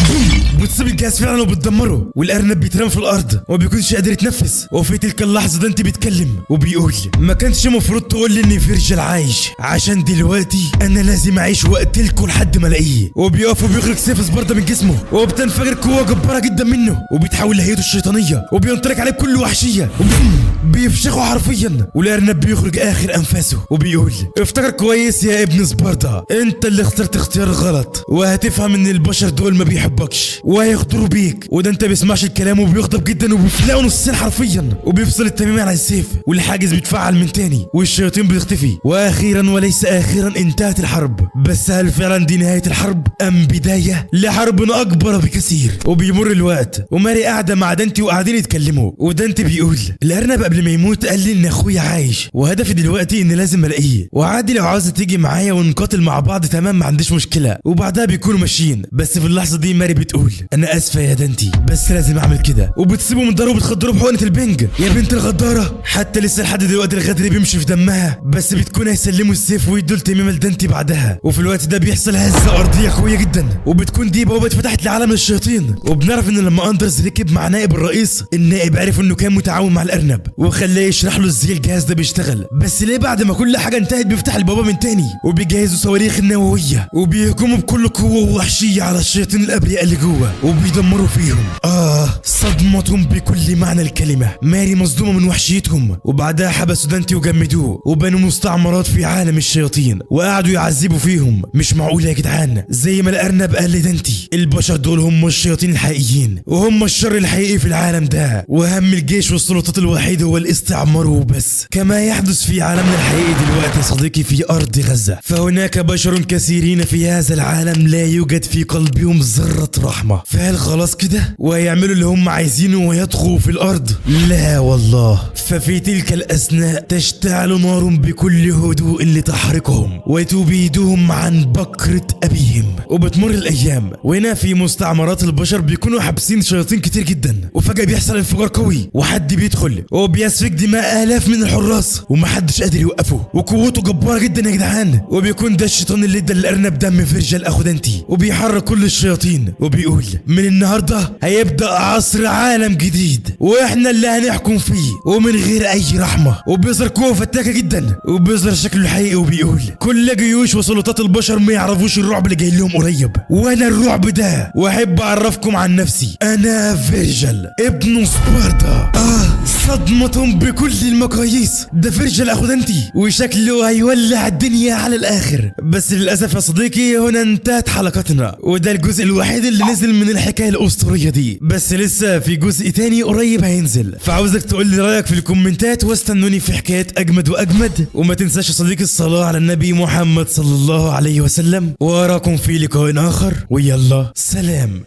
بتصيب الجهاز فعلا وبتدمره، والارنب بيترمى في الارض وما بيكونش قادر يتنفس. وفي تلك اللحظة دانتي بيتكلم وبيقول ما كانش المفروض تقول لي ان فيرجل عايش، عشان دلوقتي انا لازم اعيش واقتلكوا لحد ما الاقيه. وبيقف وبيخرج سيف سباردا من جسمه، وبتنفجر قوة جبارة جدا منه، وبيتحول لهيئته الشيطانية وبينطلق عليه بكل وحشية، بيفشخه حرفيا. والارنب بيخرج اخر انفاسه وبيقول افتكر كويس يا ابن سباردا، انت اللي اخترت اختيار غلط، وهتفهم ان البشر دول ما بيحبكش وهيغدروا بيك. وده انت بيسمعش الكلام وبيغضب جدا وبيفلقه نصين حرفيا، وبيفصل التميمه على السيف، والحاجز بيتفعل من تاني والشياطين بتختفي. واخيرا وليس اخيرا انتهت الحرب. بس هل فعلا دي نهاية الحرب ام بداية لحرب اكبر بكثير؟ وبيمر الوقت وماري قاعدة مع دانتي وقاعدين يتكلموا، ودانتي بيقول الارنب قبل ما يموت قال لي ان اخويا عايش، وهدفي دلوقتي ان لازم الاقيه، وعادي لو عاوزه تيجي معايا ونقاتل مع بعض تمام ما عنديش مشكلة. وبعدها بيكونوا ماشيين، بس في اللحظة دي ماري بتقول انا اسفه يا دانتي بس لازم اعمل كده، وبتسيبه من داره وبتخدره بحقنه البنج. يا بنت الغداره، حتى لسه لحد دلوقتي الغدر بيمشي في دمها، بس بتكون هيسلموا السيف ويدوا التميمه لدانتي بعدها. وفي الوقت ده بيحصل هزه ارضية قوية جدا، وبتكون دي بوابه اتفتحت لعالم الشياطين. وبنعرف ان لما اندرز ركب مع نائب الرئيس، النائب عرف انه كان متعاون مع الارنب وخلاه يشرح له ازاي الجهاز ده بيشتغل. بس ليه بعد ما كل حاجة انتهت بيفتح البوابة من تاني وبيجهزوا صواريخ النووية وبيهجموا بكل قوة ووحشيه على الشياطين الابرياء اللي جوه وبيدمروا فيهم. صدمتهم بكل معنى الكلمة. ماري مصدومة من وحشيتهم، وبعدها حبسوا دانتي وجمدوه وبنوا مستعمرات في عالم الشياطين وقعدوا يعذبوا فيهم. مصدوم. مش معقول يا جدعان، زي ما الارنب قال لدانتي البشر دول هم الشياطين الحقيقيين وهم الشر الحقيقي في العالم ده، وهم الجيش والسلطات الوحيد هو الاستعمار وبس، كما يحدث في عالمنا الحقيقي دلوقتي يا صديقي في ارض غزة. فهناك بشر كثيرين في هذا العالم لا يوجد في قلبهم ذرة رحمة. فهل خلاص كده وهيعملوا اللي هم عايزينه ويطغوا في الارض؟ لا والله. ففي تلك الاثناء تشتعل نار بكل هدوء لتحرقهم وتبيدهم عن بكرة ابيهم. وبتمر الايام، وهنا في مستعمرات البشر بيكونوا حابسين شياطين كتير جدا، وفجأة بيحصل انفجار قوي وحد بيدخل وبيسفك دماء الاف من الحراس ومحدش قادر يوقفه، وقوته جبارة جدا يا جدعان. وبيكون ده الشيطان اللي ادى للارنب دم فيرجل اخو دانتي، وبيحرك كل الشياطين وبيقول من النهارده هيبدأ عصر عالم جديد واحنا اللي هنحكم فيه ومن غير اي رحمة. وبيظهر قوة فتاكة جدا وبيظهر شكله الحقيقي وبيقول كل جيوش وسلطات البشر ما يعرفوش الرعب اللي جاي لهم قريب، وانا الرعب ده. واحب اعرفكم عن نفسي، انا فيرجل ابن سبارتا. صدمة بكل المقاييس، ده فيرجل اخو دانتي وشكله هيولع الدنيا على الاخر. بس للاسف يا صديقي هنا انتهت حلقتنا، وده الجزء الوحيد اللي نزل من الحكاية الاسطورية دي، بس لسه في جزء تاني قريب هينزل. فعاوزك تقول لي رايك في الكومنتات، واستنوني في حكايات اجمد واجمد. وما تنساش يا صديقي الصلاة على النبي محمد صلى الله عليه وسلم، واراكم في لقاء اخر، ويلا سلام.